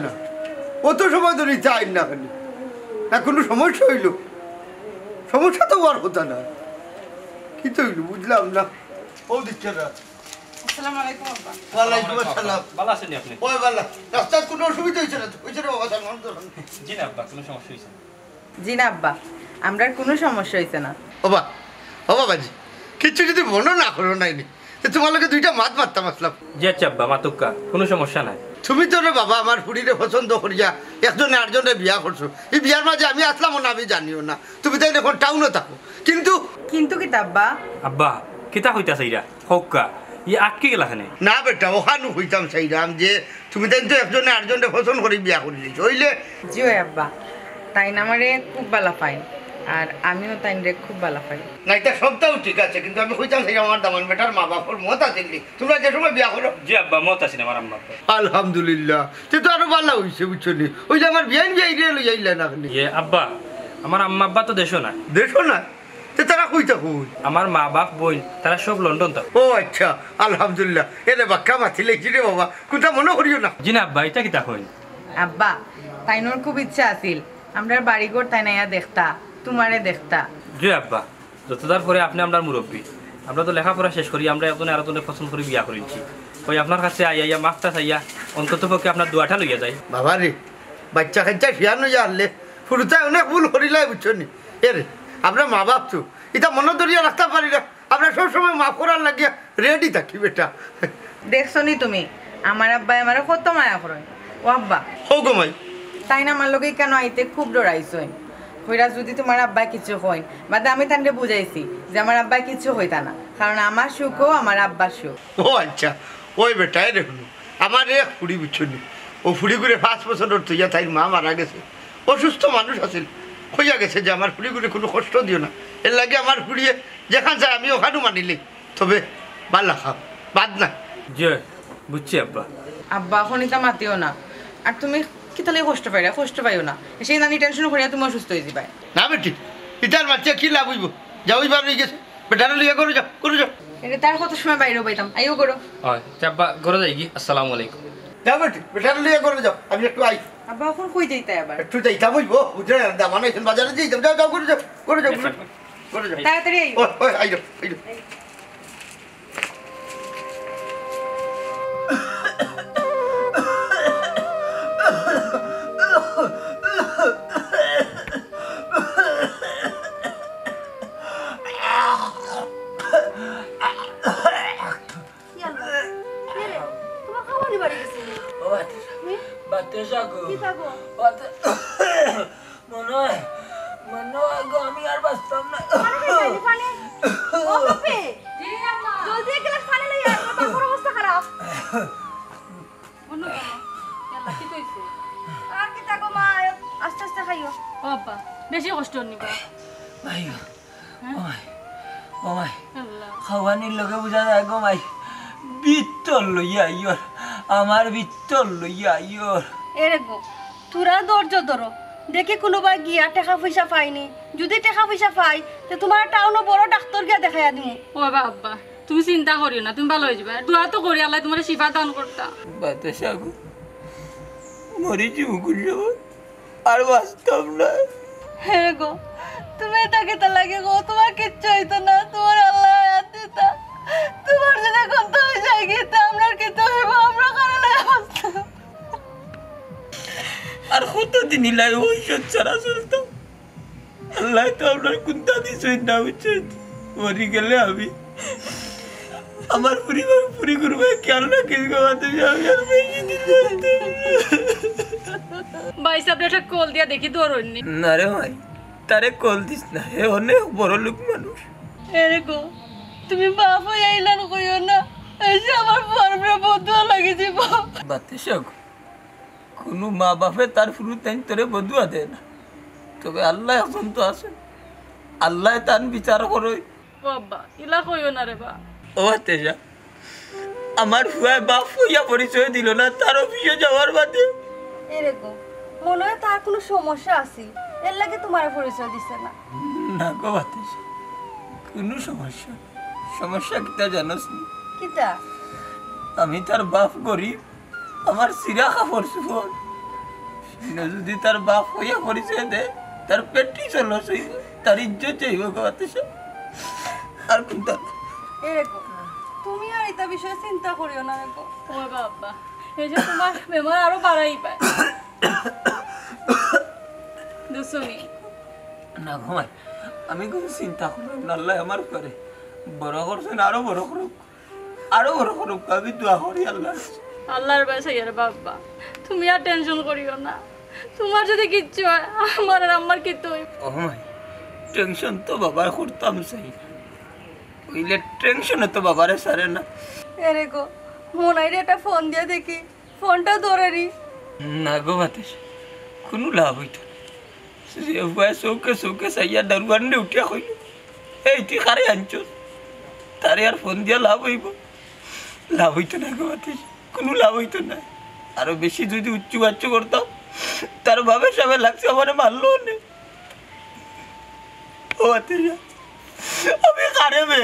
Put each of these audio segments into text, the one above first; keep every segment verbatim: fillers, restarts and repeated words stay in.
না, অত সময় ধরি চাই না কেনে? না, কুনু সমস্যা অইলো? সমস্যা তো অওয়ার কথা না। কিতা অইলো বুঝলাম না। ও দিচ্ছে না। আসসালামু আলাইকুম আব্বা। ওয়ালাইকুম আসসালাম। ভালা আছইন নি আপনে? ওই ভালা। রাস্তাত কুনু অসুবিধা অইছে না তো? অইছে রে বাবা, সালমান তো। জি না আব্বা, কুনু সমস্যা অইছে না। জি না আব্বা, আমরার কুনু সমস্যা অইছে না। ও বা, ও বাবাজি, কিচ্ছু যুদি মনো না করো নাইনি, তে তুমার লগে দুইটা মাত মাততাম আছলাম। জি আচ্ছা আব্বা, মাতউক্কা, কুনু সমস্যা নাই। তুমি তো রে বাবা আমার ফুড়িরে পছন্দ করিয়া একজনে আরজনরে বিয়া করছো। ই বিয়ার মাঝে আমি আছলামও না, আমি জানিও না। তুমি তাইন অখন টাউনো থাকো, কিন্তু কিন্তু কিতা আব্বা? আব্বা, কিতা কইতা চাইরা? কউক্কা, ই আটকি গেলা কেনে? না বেটা, অখানউ কইতাম চাইরাম যে তুমি তাইন তো একজনে আরজনরে পছন্দ করি বিয়া করিলিছো, অইলে? জি অয় আব্বা, তাইন আমারে খুব ভালা পাইন, আর আমিও তাইনরে খুব ভালা পাই। না, ইতা সবতাউ ঠিক আছে, কিন্তু আমি কইতাম চাইরাম আমার দামান বেটার মা বাপর মত আছিল নি, তুমরা যে সময় বিয়া করো। জি আব্বা, মত আছিল আমার আম্মা আব্বার। আলহামদুলিল্লাহ, তে তো আরো ভালা অইছে, বুঝছো নি? অউ যে আমার বিয়াইন বিয়াইনরে লইয়া আইলা না কেনে? ইয়ে আব্বা, আমার আম্মা আব্বা তো দেশো নাই। দেশো নাই? তে তারা কই থাকইন? আমার মা বাপ বইন তারা সব লন্ডন থাকইন। ও আচ্ছা, আলহামদুলিল্লাহ। এরে বাক্কা মাতিলাইছি রে বাবা, কুন্তা মনো করিও না। জি না আব্বা, ইতা কিতা কইন? আব্বা, তাইনর খুব ইচ্ছা আছিল আমরার বাড়িঘর তাইন আইয়া দেখতা, তুমারে দেখতা। জি আব্বা, যততার পরে আপনে আমরার মুরব্বি, আমরা তো লেখাপড়া শেষ করি, আমরা একজনে আরকজনরে পছন্দ করি বিয়া করিলিছি। অউ আপনার কাছে আইয়া, আইয়া মাফটা চাইয়া অন্তত পক্ষে আপনার দোয়াটা লইয়া যাই। বাবা রে, বাইচ্চা কাইচ্চা শিয়ান অইয়া হারলে, হুরুতায় অনেক ভুল করিলায়, বুঝছো নি? এরে, আমরা মা বাপ তো, ইতা মনো ধরিয়া রাখতাম পারি না। আমরা সব সময় মাফ করার লাগিয়া ready থাকি বেটা। দেখছো নি তুমি, আমার আব্বায় আমারে কত মায়া করইন। ও আব্বা। হো গো মাই। তাইন আমার লগে কেনে আইতে খুব ডরাইছইন। কইরা যুদি তুমার আব্বায় কিচ্ছু কইন, বাদে আমি তানরে বুঝাইছি যে আমার আব্বায় কিচ্ছু কইতা না, কারণ আমার সুখও আমার আব্বার সুখ। ও আচ্ছা, ওই বেটা, এরে হুনো, আমার এক ফুড়ি বুঝছো নি, অউ ফুড়িগুরে পাঁচ বছরর থইয়া তাইর মা মারা গেছে। অসুস্থ মানুষ আছিল, কইয়া গেছে যে আমার ফুড়িগুরে কুনু কষ্ট দিও না, এরলাগি আমার ফুড়িয়ে যেখান চায় আমি অখানউ মানিলিমু। তবে ভালা খাও, বাদ নাই। জি, বুঝছি আব্বা। আব্বা, অখন ইতা মাতিও না। আর তুমি কিতার লাগি কষ্ট পাইরায়? কষ্ট পাইও না। এসে নানি tension করিয়া তুমি অসুস্থ অইযিবায়। না বেটি, ইতার মাতিয়া কি লাভ অইবো? যাও, অউ বার অইগেছে। বেটারে লইয়া ঘরো যাও, ঘরো যাও। এরে, তার কত সময় বাইরে বাইতাম, আইও ঘরো। অয়, তে আব্বা, ঘরো যাইগি। আসসালামু আলাইকুম। যাও বেটি, বেটারে লইয়া ঘরো যাও, আমি একটু আই। আব্বা, অখন কই যাইতায় আবার? একটু যাইতাম অইবো, বুঝরায়, দামান আইছইন বাজারে যাইতাম। যাও, যাও, ঘরো যাও, ঘরো যাও, ঘরো যাও, ঘরো যাও। তাড়াতাড়ি আইও। ওই, ওই, আইলো, আইলো। কি আল্লাহ? কে রে? তুমার খাওয়ানি বাড়ি গেছে নি? ও বাতেশা, হুম? বাতেশা গো। কিতা গো? বাতে-, মনো অয়, মনো অয় গো, আমি আর বাঁচতাম না। পানি খাইছনি, পানি? ও বাপে! জি আম্মা। জলদি এক গ্লাস পানি লইয়া আয়, তুমার বাপর অবস্থা খারাপ। মনো অয়, আল্লাহ, কিতা অইছে? আর কিতা গো মা, আস্তে আস্তে খাইও। ও আব্বা, বেশি কষ্ট নিবা। ভাই গো, হ্যাঁ? ও মাই, ও মাই, আল্লাহ। খাওয়ানির লগে বুঝা যায় গো মাই, ভিতর লইয়া আইওর, আমার ভিতর লইয়া আইওর। এরে গো, থুড়া ধৈর্য ধরো, দেখি কুনুবায় গিয়া টেকা পয়সা পাইনি, যুদি টেকা পয়সা পাই, তে তুমার টাউনো বড় ডাক্তর গিয়া দেখাইয়া দিমু। ও বাবা, আব্বা, তুমি চিন্তা করিও না, তুমি ভালা অইযিবায়। দোয়া তো করি আল্লায় তুমারে শিফা দান করতা। বাতাসা গো, মরি যিমু গুল্লো। আর বাঁচতাম না। হে গো, তুমি ইতা কিতা লাগে গো? তুমার কিচ্ছু অইতো না, তুমারে আল্লায় হায়াত দিতা। তুমার যদি কুন্তা অই যায় গি, তে আমরার কিতা অইবো? আমরা কারে লইয়া বাঁচতাম? আর কতদিন ইলা অউ ঔষধ ছাড়া চলতাম? আল্লায় তো আমরার কুন্তা দিছইন না, বুঝছইন? মরি গেলে আমি আমার পরিবার, পরিবার খেয়াল রাখিস গো, বাতাসা, আমি আর বেশি দিন যাইতাম না। ভাইসাবরে একটা কল দিয়া দেখি, ধরইন নি। না রে মাই, তারে কল দিস না, হে অনেক বড় লোক মানুষ। এরে গো, তুমি বাপ অইয়া ইলান কইও না, এই যে আমার ফুয়ার উপরে বদদোয়া লাগি যিবো। বাতাসা গো, কুনু মা বাপে তার ফুরুতাইন্তরে বদদোয়া দেয় না, তবে আল্লায় একজন তো আছইন, আল্লায় তান বিচার করইন। ও আব্বা, ইলা কইও না রে বা। ও বাতাসা, আমার ফুয়ায় বাপ অইয়া পরিচয় দিলো না, তার অফিসো যাওয়ার বাদে। এরে গো, মনো অয় তার কুনু সমস্যা আছিল, এরলাগি তুমারে পরিচয় দিছে না। না গো বাতাসা, কুনু সমস্যা নাই। সমস্যা কিতা জানোস নি? কিতা? আমি তার বাপ গরিব, আমার ছিড়া কাপড় চুপড়, ইনো যদি তার বাপ অইয়া পরিচয় দেয়, তার prestige loss অইবো, তার ইজ্জত যাইবো গো বাতাসা। আর কুনতা? এরে গো, তুমি আর ইতা বিষয়ে চিন্তা করিও না রে গো। ও বাবা, এই যে তোমার বেমার আরো বাড়াই পায়। দুসুনি। না গো মাই, আমি কুনু চিন্তা করলাম না, আল্লায় আমার উপরে বড় করছইন, আরো বড় করুক, আরো বড় করুক, আমি দোয়া করি আল্লাহ। আল্লাহর বাসাইয়ার বাবা, তুমি আর টেনশন করিও না। তোমার যদি কিচ্ছু হয়, আমার আর আম্মার কিতা অইবো? ও মাই, টেনশন তো বাবায় করতাম চাই, অইলে টেনশনে তো বাবারে ছাড়ে না। এরে গো, মনাইরে একটা ফোন দিয়া দেখি, ফোনটা ধরে নি। না গো বাতাসা, কুনু লাভ অইতো না। যে ফুয়ায় চউখে চউখে চাইয়া দারুয়ানরে উঠিয়া কইলো, "এই তুই কারে আনছস?" তারে আর ফোন দিয়া লাভ অইবো? লাভ অইতো না গো বাতাসা, কুনু লাভ অইতো না। আরো বেশি যদি উচ্চু বাচ্চু করতাম, তার বাপে সাবে লাগছে আমারে মারলো নে। ও বাতাসা, আমি কারে বে,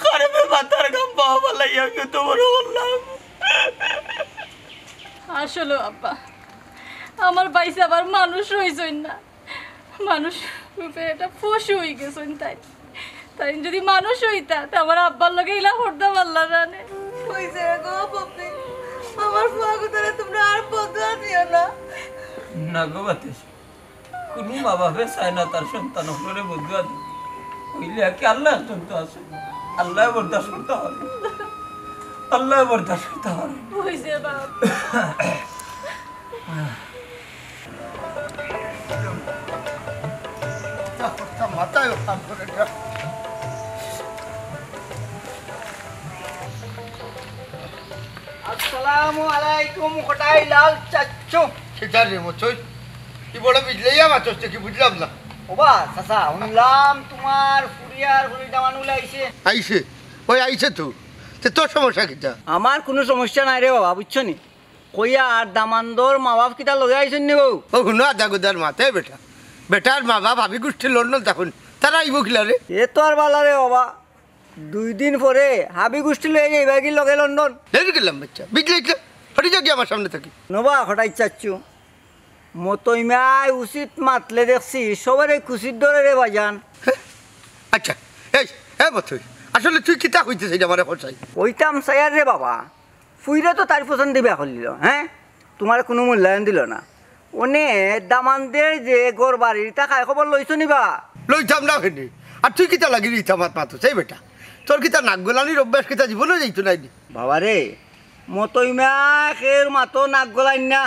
কারে বে মাথার ঘাম পাও ফালাইয়া আমি অত বড় করলাম। আসলে আব্বা, আমার ভাইসাব আর মানুষ রইছইন না, মানুষ রূপে একটা পশু অইগেছইন। তাই, তাই যদি মানুষ অইতা, তে আমার আব্বার লগে ইলা করতা পারলা না নে। কইছে গো পপি, আমার ফুয়াগুতারে তোমরা আর বদুয়া দিও না। না গো বাতাসা, কুনু মা বাপে চায় না তার সন্তান অকলরে বদুয়া দিতে। অইলে আর কি আল্লাহ একজন তো আছে, আল্লায় বরদাস্ত করতা পারে, আল্লায় বরদাস্ত করতা পারে। অইছে বাপ। মাথায় কাম করে না। আসসালামু আলাইকুম, কটাই লাল চাচ্চু। সেটা রে মতই, কি বড় বিজলাইয়া মাছ হচ্ছে কি বুঝলাম না। ওবা চাচা, শুনলাম তোমার ফুরিয়ার ফুরির দামান উলাইছে। আইছে, ওই আইছে তো। তে তোর সমস্যা কিতা? আমার কুনু সমস্যা নাই রে বাবা, বুঝছো নি? কইয়া আর দামান্দর মা বাপ কিতা লগে আইছইন নি বউ? ও হুনো আদা গুদার মাতে বেটা, বেটার মা বাপ হাবি গুষ্টি লন্ডন তখন, তারা আইবো কিলা রে? এ তো আর বালা রে বাবা, দুই দিন পরে হাবি গুষ্টি লইয়া যাইবা কি লগে লন্ডন? লেট গেলাম বাচ্চা, বিজলি ইটলে, হটি যা কি আমার সামনে থাকি। নবা হঠাৎ চাচ্ছু, মতইমায় উচিত মাতলে দেখছি, সবারে কুচিত ধরে রে বাজান। আচ্ছা, এই, এ মতই, আসলে তুই কিতা কইতে চাই আমারে কর চাই? কইতাম চাইয়ার রে বাবা, ফুইরে তো তার পছন্দে বিয়া করলিল, হ্যাঁ? তোমার কুনু মূল্যায়ন দিল না। অনে দামান্দের যে ঘর বাড়ির তা খায় খবর লইছো নি বা? লইতাম না কেনে? আর তুই কিতা লাগি ইতা মাত মাতো, সেই বেটা? তোর কিতা নাক গলানির অভ্যাস কিতা জীবনে যাইতো নাই নি? বাবা রে, মতইমা কেউর মাতো নাক গলাইন না।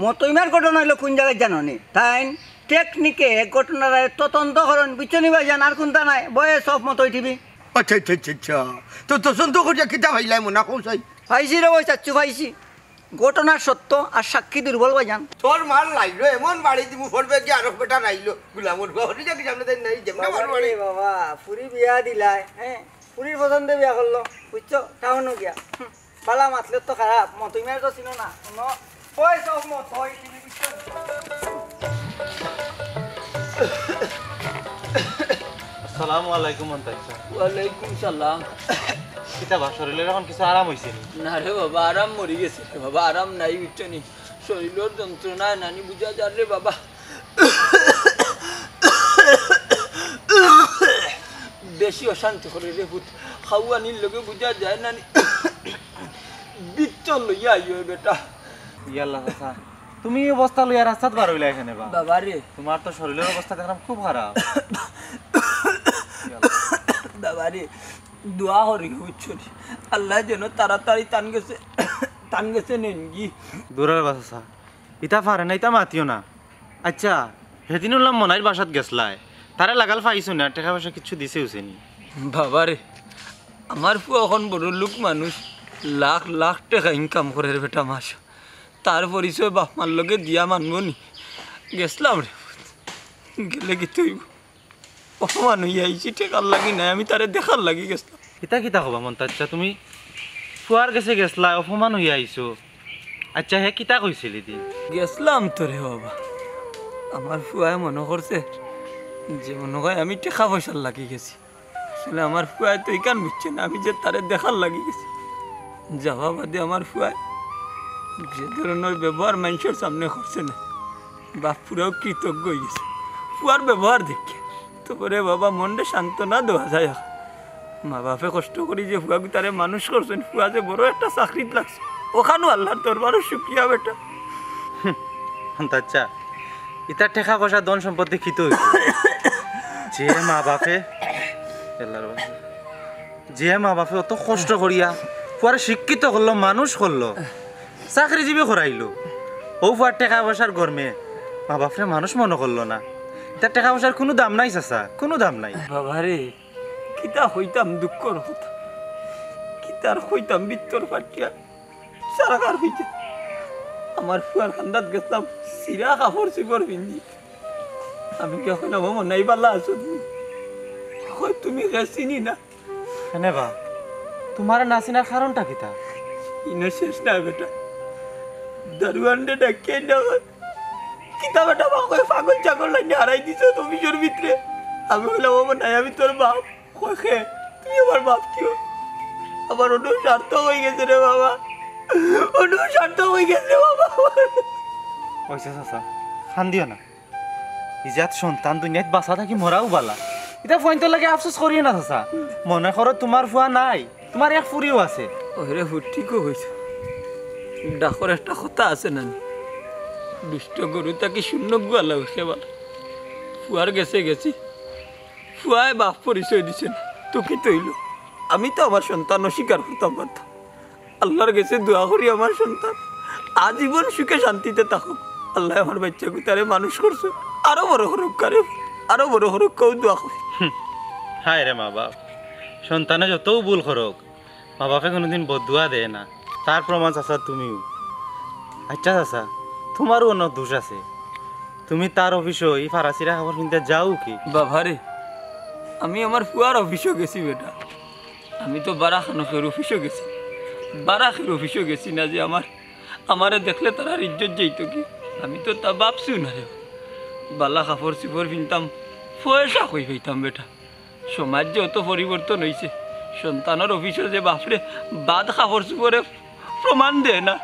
মতইমার ঘটনা অইলো কুন জাগাত জানো নি? তাইন টেকনিকে ঘটনার তদন্ত করইন, বুঝছো নি ভাইজান? আর কুনতা নাই, বয়ে সব মতই টিভি। আচ্ছা, আচ্ছা, আচ্ছা, আচ্ছা। তো তদন্ত করিয়া কিতা পাইলায় মনা কও চাই? পাইছি রে বই চাচ্ছু, পাইছি। ঘটনা সত্য আর সাক্ষী দুর্বল ভাইজান। তোর মার লাইলো, এমন বাড়ি দিমু, ফোন ব্যাগে আরো বেটা নাইলো। গুলামর বাবা, হরি যাকে সামনে দেন নাই, যেমন আমার বাড়ি। বাবা, ফুরি বিয়া দিলায়, হ্যাঁ? ফুরির পছন্দে বিয়া করলো, বুঝছো? টাউনো গিয়া। হুম, বালা মাতলে তো খারাপ, মতইমার তো চিনো না। হুনো, ওই সব মতই, তুমি বুঝছো না? আসসালামু আলাইকুম, মন্তাজ সাব। ওয়ালাইকুম সালাম। কিতা বা, শরীরের এখন কিছু আরাম অইছে নি? না রে বাবা, আরাম মরি গেছে রে বাবা, আরাম নাই, বুঝছো নি? শরীরের যন্ত্রণায় নানি বুঝা যার রে বাবা। বেশি অশান্তি করে রে পুত, খাওয়ানির লগে বুঝা যায় নানি। বিচ্ছ লইয়া আইও বেটা। ইয়াল্লা চাচা, তুমি এই অবস্থা লইয়া রাস্তাত বার অইলা কেনে বা? বাবা রে। তোমার তো শরীরের অবস্থা দেখলাম খুব খারাপ। বাবা রে, দোয়া করি বুঝছো নি? আল্লায় যেন তাড়াতাড়ি তান গেছে, তান গেছে নেনগি। দূরের বা চাচা, ইতা পারে না, ইতা মাতিও না। আচ্ছা, হেদিন হুনলাম মনাইর বাসাত গেছলায়, তারে লাগাল পাইছো না, টেকা পয়সা কিচ্ছু দিছে উছে নি? বাবা রে, আমার ফুয়া অখন বড় লোক মানুষ, লাখ লাখ টেকা ইনকাম করের বেটা মাস। তার পরিচয় বাপ মার লগে দিয়া মানবো নি? গেছলাম রে, গেলে কিতা অইবো? অপমান অইয়া আইছি, টেকার লাগি নায়, আমি তারে দেখার লাগি গেছলাম। কিতা কিতা কবা মন্তাজ চাচা, তুমি ফুয়ার গেছে গেছলায়, অপমান অইয়া আইছো। আচ্ছা, হে কিতা কইছিল ইদিন? গেছলাম তো রে বাবা, আমার ফুয়ায় মনো করছে যে মনো অয় আমি টেকা পয়সার লাগি গেছি। আসলে আমার ফুয়ায় তো ইখান বুঝছে না, আমি যে তারে দেখার লাগি গেছি। যাওয়া বাদে আমার ফুয়ায় যে ধরনর ব্যবহার মানষর সামনে করছে না, বাপ পুরাও কৃতজ্ঞ অইগেছে ফুয়ার ব্যবহার দেখিয়া। তবে রে বাবা, মনরে সান্ত্বনা দেওয়া যায় আর। মা বাপে কষ্ট করি যে ফুয়াগুতারে মানুষ করছইন, ফুয়া যে বড় একটা চাকরিত লাগছে, অখানও আল্লার দরবারো শুকরিয়া বেটা। আচ্ছা, ইতার টেকা পয়সা ধন সম্পত্তি কিতা অইছে? যে মা বাপে, আল্লার বাপে, যে মা বাপে অত কষ্ট করিয়া ফুয়ারে শিক্ষিত করলো, মানুষ করলো, চাকরিজীবী করাইলো, অউ ফুয়ার টেকা পয়সার গরমে মা বাপরে মানুষ মনো করলো না। ইতার টেকা পয়সার কুনু দাম নাই চাচা, কুনু দাম নাই। বাবারে, কিতা কইতাম দুঃখর কথা, কিতা আর কইতাম ভিতর ফাটিয়া। সারা কার অইছে। আমার ফুয়ার কান্দাত গেছলাম, ছিড়া কাপড় চুপড় পিন্দি। আমি গিয়া কইলাম, "ও মনাই, বালা আছো তুমি?" কয়, "তুমি কে, চিনি না।" কেনে বা, তুমারে না চিনার কারণটা কিতা? ইনো শেষ না বেটা, দারোয়ানরে ডাকিয়া আইনা কয়, "কিতা বেটা বা?" কয়, "পাগল ছাগল লাইনে হারাই দিছো তুমি অফিসর ভিতরে।" আমি কইলাম, "ও মনাই, আমি তোর বাপ।" কয়, "কে? তুই আমার বাপ কিও?" আমার অনু সার্থক অইগেছে রে বাবা, অনু সার্থক অইগেছে রে বাবা। অইছে চাচা, কান্দিও না। ইজাত সন্তান দুনিয়াত বাঁচা থাকি মরাও বালা। ইতা ফুয়াইন্তর লাগি আফসোস করিও না চাচা। মনো করো তুমার ফুয়া নাই, তুমার এক ফুরিও আছে। ওরে ফুত, ঠিকও কইছো। ডাকর একটা কথা আছে না নি? দুষ্ট গরু থাকি শূন্য গুয়ালা উঠে বালা। ফুয়ার গেছে গেছি, ফুয়ায় বাপ পরিচয় দিছে না, তো কিতা অইলো? আমি তো আমার সন্তান অস্বীকার করতাম পারতাম। আল্লার গেছে দোয়া করি আমার সন্তান আজীবন সুখে শান্তিতে থাকুক। আল্লায় আমার বাইচ্চাগুতারে মানুষ করছে, আরো বড় করউক্কা রে, আরো বড় করউক্কা, অউ দোয়া করি। হুম, হায় রে মা বাপ, সন্তানে যতউ ভুল করউক, মা বাপে কুনুদিন বদদোয়া দেয় না, তার প্রমাণ চাচা তুমিও। আচ্ছা চাচা, তুমারও অনো দোষ আছে, তুমি তার অফিসো ই ফাড়া-ছিড়া কাপড় পিন্দিয়া যাও কি? বাবারে, আমি আমার ফুয়ার অফিসো গেছি বেটা। আমি তো বারা খানকের অফিসো গেছি, বারা কেউর অফিসো গেছি না যে আমার, আমারে দেখলে তারার ইজ্জত যাইতো কি? আমি তো তা ভাবছিও না রে। বালা কাপড়-চুপড় পিনতাম, পয়সা কই পাইতাম বেটা? সমাজ যে অত পরিবর্তন অইছে, সন্তানর অফিসো যে বাপরে বাদ কাপড়-চুপড়ে প্রমাণ দেয় না,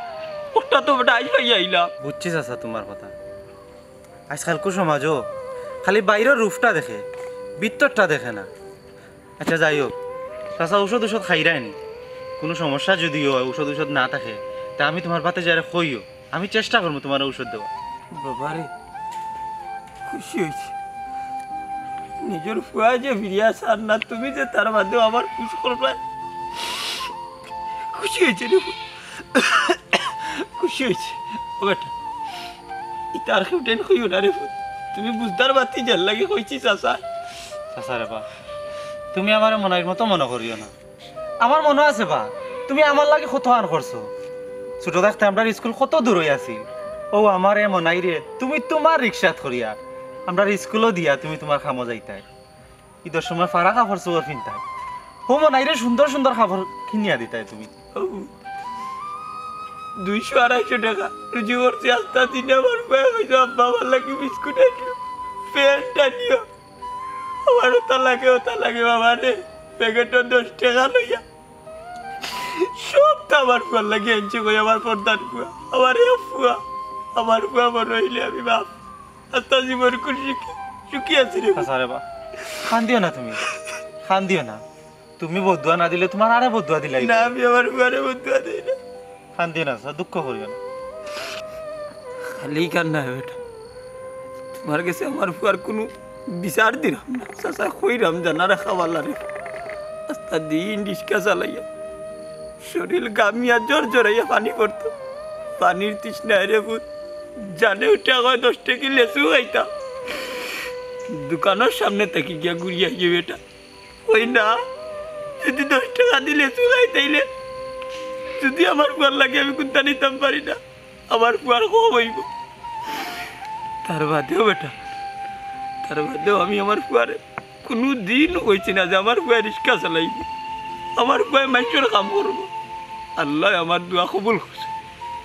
অটা তো বেটা আইজ পাইয়া আইলাম। বুঝছি চাচা তুমার কথা। আইজকাল কুসমাজও খালি বাইরর রূপটা দেখে, ভিতরটা দেখে না। আচ্ছা, যাই হোক, চাচা, ঔষধ ঔষধ খাইরায় নি? কুনু সমস্যা যুদি অয়, ঔষধ ঔষধ না থাকে, তে আমি তুমার ভাতিজারে কইও, আমি চেষ্টা করমু তুমারে ঔষধ দেওয়ার। বাবারে, খুশি অইছি। নিজর ফুয়া যে ফিরিয়া আইছে আর না, তুমি যে তার বাদেও আমার খুশ করবায়, খুশি অইছি রে। খুশি অইছি। ও বেটা, ইতা আর কেউটাইন কইও না রে পুত। তুমি বুঝদার ভাতিজার লাগি কইছি চাচা। চাচা রে বা, তুমি আমারে মনাইর মতো মনো করিও না। আমার মনো আছে বা, তুমি আমার লাগি কতখান করছো। ছোট থাকতে আমরার স্কুল কত দূরই আছিল। অউ আমারে মনাইরে তুমি তুমার রিক্সাত করিয়া আমরার স্কুলো দিয়া তুমি তুমার কামো যাইতায়। ইদর সময় ফাড়া কাপড়-চুপড় পিনতায়। অউ মনাইরে সুন্দর সুন্দর কাপড় কিনিয়া দিতায় তুমি। অউ দুইশো আড়াইশো টেকা রুজি করছি, আস্তা দিনে আমার ফুয়ায় কইছে, "আব্বা, আমার লাগি বিস্কুট আনিও, প্যান্ট আনিও।" আমার অতা লাগে, অতা লাগে, বাবারে, প্যাকেটো দশ টেকা লইয়া সবতা আমার ফুয়ার লাগি আনছে কই আমার পর্দার ফুয়া, আমার এক ফুয়া, আমার ফুয়া বড় অইলে আমি বাপ। আস্তা জীবন খুশি সুখী আছি রে। চাচা রে বা, কান্দিও না তুমি, কান্দিও না। তুমি বদদোয়া না দিলে তুমার আরে বদদোয়া দিলাই। না, আমি আমার ফুয়ারে বদদোয়া দেই না। কান্দিও না চাচা, দুঃখ করিও না। খালি কান্না বেটা। তুমার গেছে আমার ফুয়ার কুনু বিচার দিরাম না। চাচা কইরাম জানারে খাওয়ালা রে। আস্তা দিন রিক্সা চালাইয়া শরীল ঘামিয়া জর জরাইয়া পানি পড়তো। পানির তৃষ্ণায় রে পুত, জানে উঠা কয় দশ টেকি লেচু খাইতাম। দোকানর সামনে থাকি গিয়া ঘুরিয়া আইয়ে বেটা। কই না, যুদি দশ টেকা দি লেচু খাইতাইলে, যুদি আমার ফুয়ার লাগি আমি কুন্তা নিতাম পারি না, আমার ফুয়ার কম অইবো। তার বাদেও বেটা, তার বাদেও আমি আমার ফুয়ারে কুনু দিন কইছি না যে আমার ফুয়ায় রিক্সা চালাইবো, আমার ফুয়ায় মাইনষর কাম করবো। আল্লায় আমার দোয়া কবুল করছে।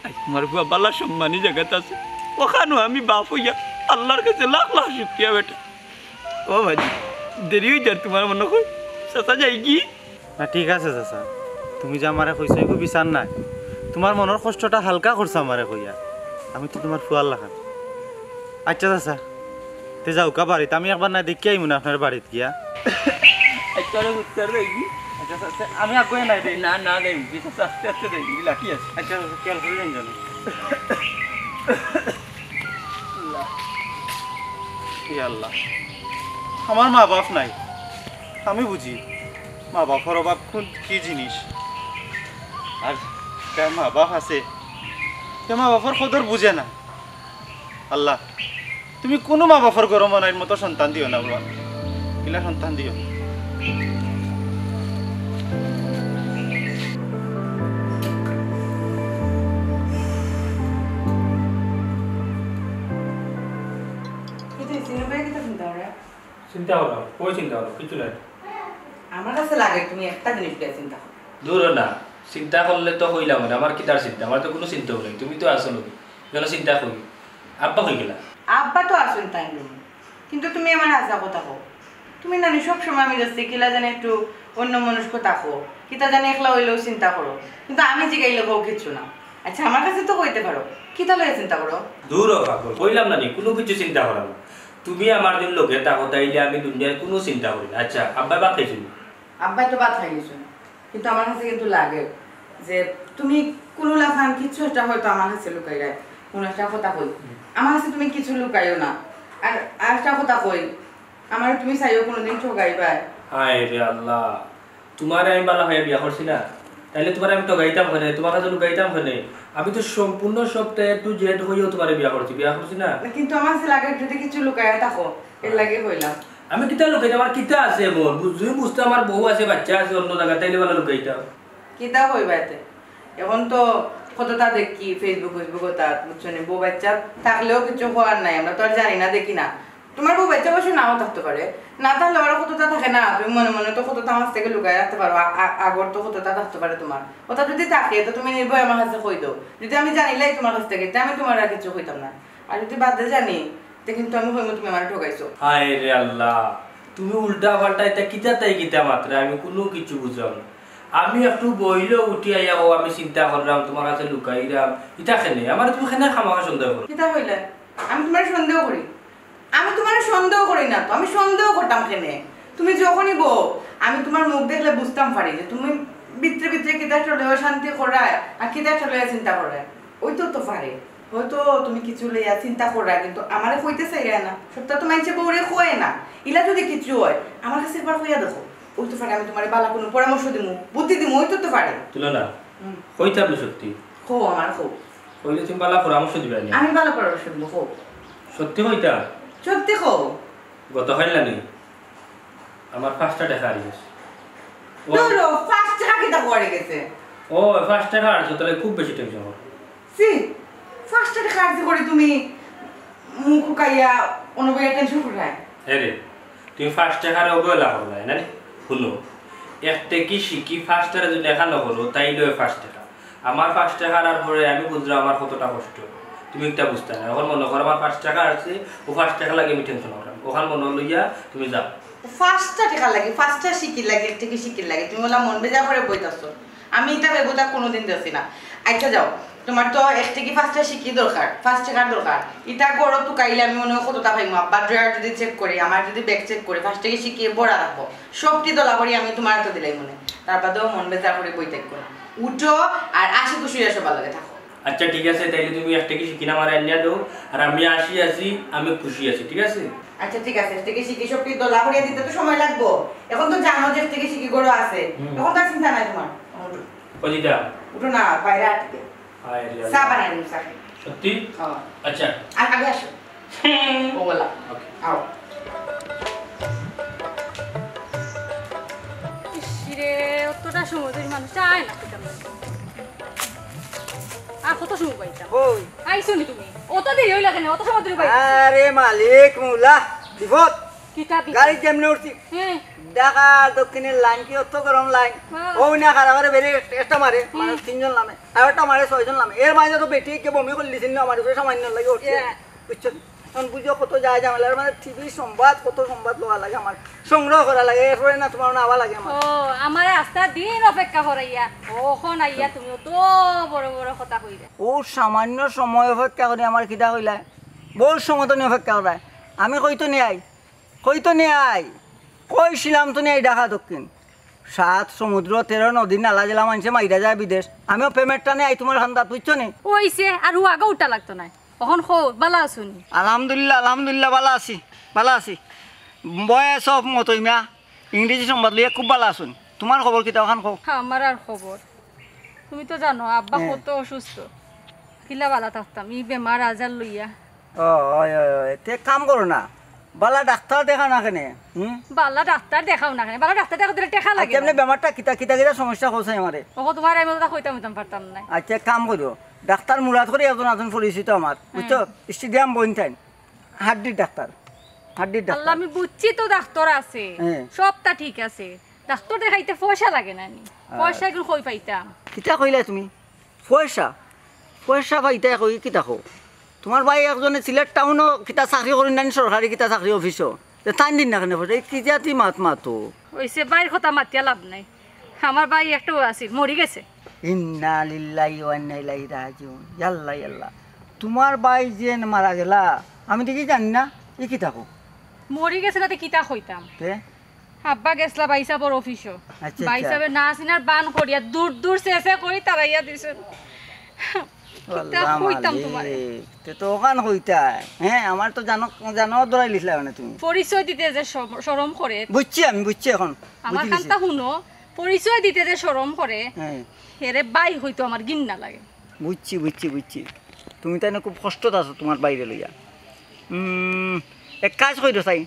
আইজ আমার ফুয়া বালা সম্মানী জাগাত আছে। অখানও আমি বাপ অইয়া আল্লার গেছে লাখ লাখ শুকরিয়া বেটা। ও ভাই, দেরি অই যার তুমার মনো কয়? চাচা যাইগি? না, ঠিক আছে চাচা, তুমি যে আমারে কইছো, ইগু বিচার নায়। তুমার মনর কষ্টটা হালকা করছো আমারে কইয়া। আমি তো তুমার ফুয়ার লাখান। আচ্ছা চাচা, তে যাউক্কা বাড়িত, আমি একবার না দেখিয়া আইমু না আপনার বাড়িত গিয়া। আচ্ছা, ওরে উত্তর দেই কি? আচ্ছা চাচা, আমি আগুয়াই নাই রে। না, না দেই, বিশেষ আস্তে আস্তে দেই, লাঠি আছে। আচ্ছা চাচা, খেয়াল করি যাইন যেন। ইয়া আল্লাহ, আমার মা বাপ নাই, আমি বুঝি মা বাপর অভাব কোন কি জিনিস। আর যার মা বাপ আছে, সে মা বাপর কদর বুঝে না। আল্লাহ, তুমি কুনু মা বাপর গরম অনাইর মতো সন্তান দিও না বাবা, ইলা সন্তান দিও না। কিতা অইছে? ইনো ভাই কিতা চিন্তা করে? চিন্তা করো, কই চিন্তা করো, কিচ্ছু নাই। আমার কাছে লাগে তুমি একটা জিনিস নিয়ে চিন্তা করো। দূর না, চিন্তা করলে তো কইলাম না, আমার কিতার চিন্তা, আমার তো কুনু চিন্তাও নাই, তুমি তো আছো লগে, কেন চিন্তা করি? আব্বা কই গেলা? আব্বা তো আছইন তাইন রুমো, কিন্তু তুমি আমার হাছা কথা কও। তুমি নানি সব সময় আমি দেখছি কিলা জানি একটু অন্যমনস্ক থাকো, কিতা জানি একলা অইলেও চিন্তা করো, কিন্তু আমি জিগাইলে কও কিচ্ছু না। আচ্ছা, আমার কাছে তো কইতে পারো, কিতা লইয়া চিন্তা করো? দূর হ পাগল, কইলাম না নি, কুনু কিছু চিন্তা করার না। তুমি আমার দিন লগে থাকো, তাইলে আমি দুনিয়ার কুনু চিন্তা করি না। আচ্ছা, আব্বা ভাত খাইছইন? আব্বায় তো ভাত খাই গেছইন, কিন্তু আমার কাছে কিন্তু লাগে যে তুমি কুনু লাখান কিছু একটা হয়তো আমার কাছে লুকাইরায়, কুনু একটা কথা কই। আমার কাছে তুমি কিছু লুকাইও না। আর আরেকটা কথা কই, আমারে তুমি চাইও কুনুদিন ঠগাইবায়। হায় রে আল্লাহ, তুমারে আমি বালা পাইয়া বিয়া করছি না, তাইলে তুমারে আমি ঠগাইতাম কেনে, তুমার কাছে লুকাইতাম কেনে? আমি তো সম্পূর্ণ সবটা A to Z কইয়াউ তুমারে বিয়া করছি, বিয়া করছি না? না, কিন্তু আমার কাছে লাগে যদি কিছু লুকাইয়া থাকো, এর লাগি কইলাম। আমি কিতা লুকাইতাম, আমার কিতা আছে এমন? বুঝ-, তুমি বুঝতে আমার বউ আছে, বাচ্চা আছে অন্য জাগাত, তাইলে বালা লুকাইতাম। কিতা কইবা এতে? এখন তো কততা দেখি Facebook, Facebook অতাত, বুঝছো নি? বউ বাচ্চা থাকলেও কিছু কওয়ার নাই, আমরা তো আর জানি না, দেখি না। তুমার বউ বাচ্চা অবশ্য নাও থাকতে পারে, না থাকলেও আরো কততা থাকে না, তুমি মনে মনে তো কততা আমার কাছ থেকে লুকাইয়া রাখতে পারো, আ-, আ-, আগর তো কততা থাকতে পারে তুমার। অতা যদি থাকে তো তুমি নির্ভয় আমার কাছে কই দেও, যদি আমি জানিলাই তুমার কাছ থেকে, তে আমি তুমারে আর কিছু কইতাম না। আর যদি বাদে জানি, তে কিন্তু আমি কইমু তুমি আমারে ঠগাইছো। হায় রে আল্লাহ, তুমি উল্টা পাল্টা ইতা কিতা তাই কিতা মাতরায়, আমি কুনু কিছু বুঝলাম না। আমি একটু বইলেও উঠি আইয়া, ও আমি চিন্তা কররাম, তুমার কাছে লুকাইরাম, ইতা কেনে? আমারে তুমি কেনে খামাখা সন্দেহ করো? কিতা কইলে? আমি তুমারে সন্দেহ করি? আমি তুমারে সন্দেহ করি না তো, আমি সন্দেহ করতাম কেনে? তুমি যখনই বউ, আমি তুমার মুখ দেখলে বুঝতাম পারি যে তুমি ভিতরে ভিতরে কিতা একটা লইয়া অশান্তি কররায় আর কিতা একটা লইয়া চিন্তা কররায়। অইতো তো পারে, হয়তো তুমি কিছু লইয়া চিন্তা কররায়, কিন্তু আমারে কইতে চাইরায় না। সবতা তো মাইনষে বউরে কয় না। ইলা যদি কিছু অয়, আমার কাছে একবার কইয়া দেখো। অইতো পারে আমি তুমারে বালা কুনু পরামর্শ দিমু, বুদ্ধি দিমু, অইতো তো পারে। তুলনা, হুম। কইতাম না সত্যি। কও, আমার কও। কইলে তুমি বালা পরামর্শ দিবায় নি? আমি বালা পরামর্শ দিমু, কও। সত্যি কইতা? সত্যি কও। গত কাইল নানি আমার পাঁচটা টেকা হারাই গেছে। ও, ধরো, পাঁচ টেকা কিতা করে গেছে? ও, পাঁচ টেকা হারাইছে, তাইলে খুব বেশি টেনশন করো। ছি, পাঁচ টেকা হারাইছে করি তুমি মুখ হুকাইয়া অনবইয়া টেনশন কররায়? হ্যাঁ রে, তুমি পাঁচ টেকারে অবহেলা কররায় না রে? হুনো, এক টেকি শিকি পাঁচ টেকারে যদি এখানো করো, তাইলে অয় পাঁচ টেকা। আমার পাঁচ টেকা হারার পরে আমি বুঝলাম আমার কতটা কষ্ট। তুমি ইটা বুঝতায় না। অখন মনো করো আমার পাঁচ টেকা হারছে, অউ পাঁচ টেকার লাগি আমি টেনশন কররাম। অখান মনো লইয়া তুমি যাও। পাঁচটা টেকার লাগি, পাঁচটা শিকির লাগি, এক টেকি শিকির লাগি তুমি অলা মন বেজার করি বইতাছো। আমি ইতা বেবুতা কুনুদিন দেখছি না। আচ্ছা যাও, তুমার তো এক টেকি পাঁচটা শিকি দরকার, পাঁচ টেকার দরকার। ইতা ঘরো তুকাইলে আমি মনো অয় কততা পাইমু। আব্বার drawer যদি check করি, আমার যদি bag check করি, পাঁচ টেকি শিকি ভরা রাখবো। সবটি দলা করি আমি তুমার আতো দিলাইমু নে। তার বাদেও মন বেজার করি বই থাকো না। উঠো আর হাসি খুশি অইয়া সবার লগে থাকো। আচ্ছা, ঠিক আছে, তাইলে তুমি এক টেকি শিকি আমারে আনিয়া দেও, আর আমি আসি আছি, আমি খুশি আছি, ঠিক আছে? আচ্ছা, ঠিক আছে, এক টেকি শিকি সবটি দলা করিয়া দিতে তো সময় লাগবো। অখন তো জানো যে এক টেকি শিকি ঘরো আছে, হুম। অখন তো আর চিন্তা নাই তুমার। উঠো। কই দিতা? উঠো না, বাইরে আটকে। হায় রে চা আল্লাহ। বানাই দিমু, চা খাই। সত্যি? হ্যাঁ। আচ্ছা। আ-, আগে আসো। ও বলা। ওকে। আও। ইস রে, অতটা সময় ধরি মানুষ চায় না, কিতা বলে? আর কত সময় পাইতাম? কই? আইছো নি তুমি? অত দেরি অইলা কেনে? অত সময় ধরি পাইতাম? আরে মালিক, মৌলা, বিপদ। কিতা বিপদ? গাড়িত যেমনে উঠছি। হ্যাঁ। ঢাকা দক্ষিণের লাইন কি অত গরম লাইন? হ্যাঁ। অউ না খারাপ করে বেরিয়ে একটা মারে, হ্যাঁ। মানে তিনজন নামে। আর একটা মারে ছয়জন নামে। এর মাঝে তো বেটি কে বমি করলিছিল না, আমার উপরে সামান্য লাগে উঠছে। ইয়া। বুঝছো? এখন বুঝো কত যায় ঝামেলা, মানে টিভি সংবাদ, কত সংবাদ লওয়া লাগে আমার, সংগ্রহ করা লাগে, এরপরে না তুমার না আওয়া লাগে আমার। ও, আমারে আস্তা দিন অপেক্ষা করাইয়া, অখন আইয়া তুমি অত বড় বড় কথা কইরায়। অউ সামান্য সময় অপেক্ষা করি আমার কিতা কইলায়? বউত সময় তো নি অপেক্ষা করায়। আমি কইতো নি আই, কইতো নি আই, কইছিলাম তো নি আই ঢাকা দক্ষিণ। সাত সমুদ্র, তেরো নদী, নালা জেলা মানষে মাইরা যায় বিদেশ। আমিও প্রেমের টানে আই তুমার খান্দাত, বুঝছো নি? অইছে, আর হু আগো উঠা লাগতো নায়। অখন কও, বালা আছো নি? আলহামদুলিল্লাহ, আলহামদুলিল্লাহ, বালা আছি, বালা আছি। বয়স অফ মতই মিয়া, ইংরেজি সংবাদ লইয়া খুব বালা আছইন। তুমার খবর কিতা অখান কও? আমার আর খবর? তুমি তো জানো, আব্বা হ্যাঁ। কত অসুস্থ। কিলা বালা থাকতাম, ই বেমার আজার লইয়া। ও, অয়, অয়, অয়। তে এক কাম করো না, বালা ডাক্তার দেখাও না কেনে? হুম? বালা ডাক্তার দেখাও না কেনে? বালা ডাক্তার দেখাও দিলে টেকা লাগে আচ্ছা, এমনি না। বেমারটা কিতা, কিতা, কিতা সমস্যা কও চাই আমারে? ওগো, তুমার আমি কথা কইতাম, কইতাম পারতাম না। আচ্ছা, এক কাম করো, ডাক্তার মুরাদ করি একজন আছেন পরিচিত আমার, বুঝছো? হ্যাঁ। স্টেডিয়াম বইন থাইন। হাড্ডির ডাক্তার, হাড্ডির ডাক্তার। আল্লাহ, আমি বুঝছি তো ডাক্তার আছে, হ্যাঁ। সবটা ঠিক আছে। ডাক্তার দেখাইতে পয়সা লাগে না নি? আর পয়সা এখন কই পাইতাম? কিতা কইলা তুমি? পয়সা? পয়সা পাইতায় কই, কিতা কও? তুমার ভাই একজনে সিলেট টাউনো কিতা চাকরি করইন না নি, সরকারি কিতা চাকরি অফিসো? তে তাইন দিন না কেনে পয়সা? এই কি জাতি মাত মাতো? অইছে, ভাইর কথা মাতিয়া লাভ নাই। আমার ভাই একটা আছিল, মরি গেছে। ইন্না লিল্লাহি ওয়া ইন্না ইলাইহি রাজিউন। ইয়াল্লা, ইয়াল্লা। তুমার ভাই যে মারা গেলা, আমি দেখি জানি না, ই কিতা কও? মরি গেছে না তে কিতা কইতাম? তে? আব্বা গেছলা ভাইসাবর অফিসো। আচ্ছা, আচ্ছা। ভাইসাবে না চিনার বান করিয়া দূর দূর চেঁচে করি তাড়াইয়া দিছইন। কিতা আল্লাহ কইতাম মালিক, তুমারে? তে তো অখান কইতায়। হ্যাঁ, আমার তো জানো, জানো ধরাই লিছলা মানে তুমি। পরিচয় দিতে যে শরম, শরম করে। বুঝছি আমি, বুঝছি অখন। আমার বুঝি গেছি। কান্তা হুনো, পরিচয় দিতে যে শরম করে, হ্যাঁ। হেরে ভাই কইতো আমার ঘিন্না লাগে। বুঝছি, বুঝছি, বুঝছি। তুমি তাইলে খুব কষ্টত আছো তুমার ভাইরে লইয়া। উম, এক কাজ কইরো চাই,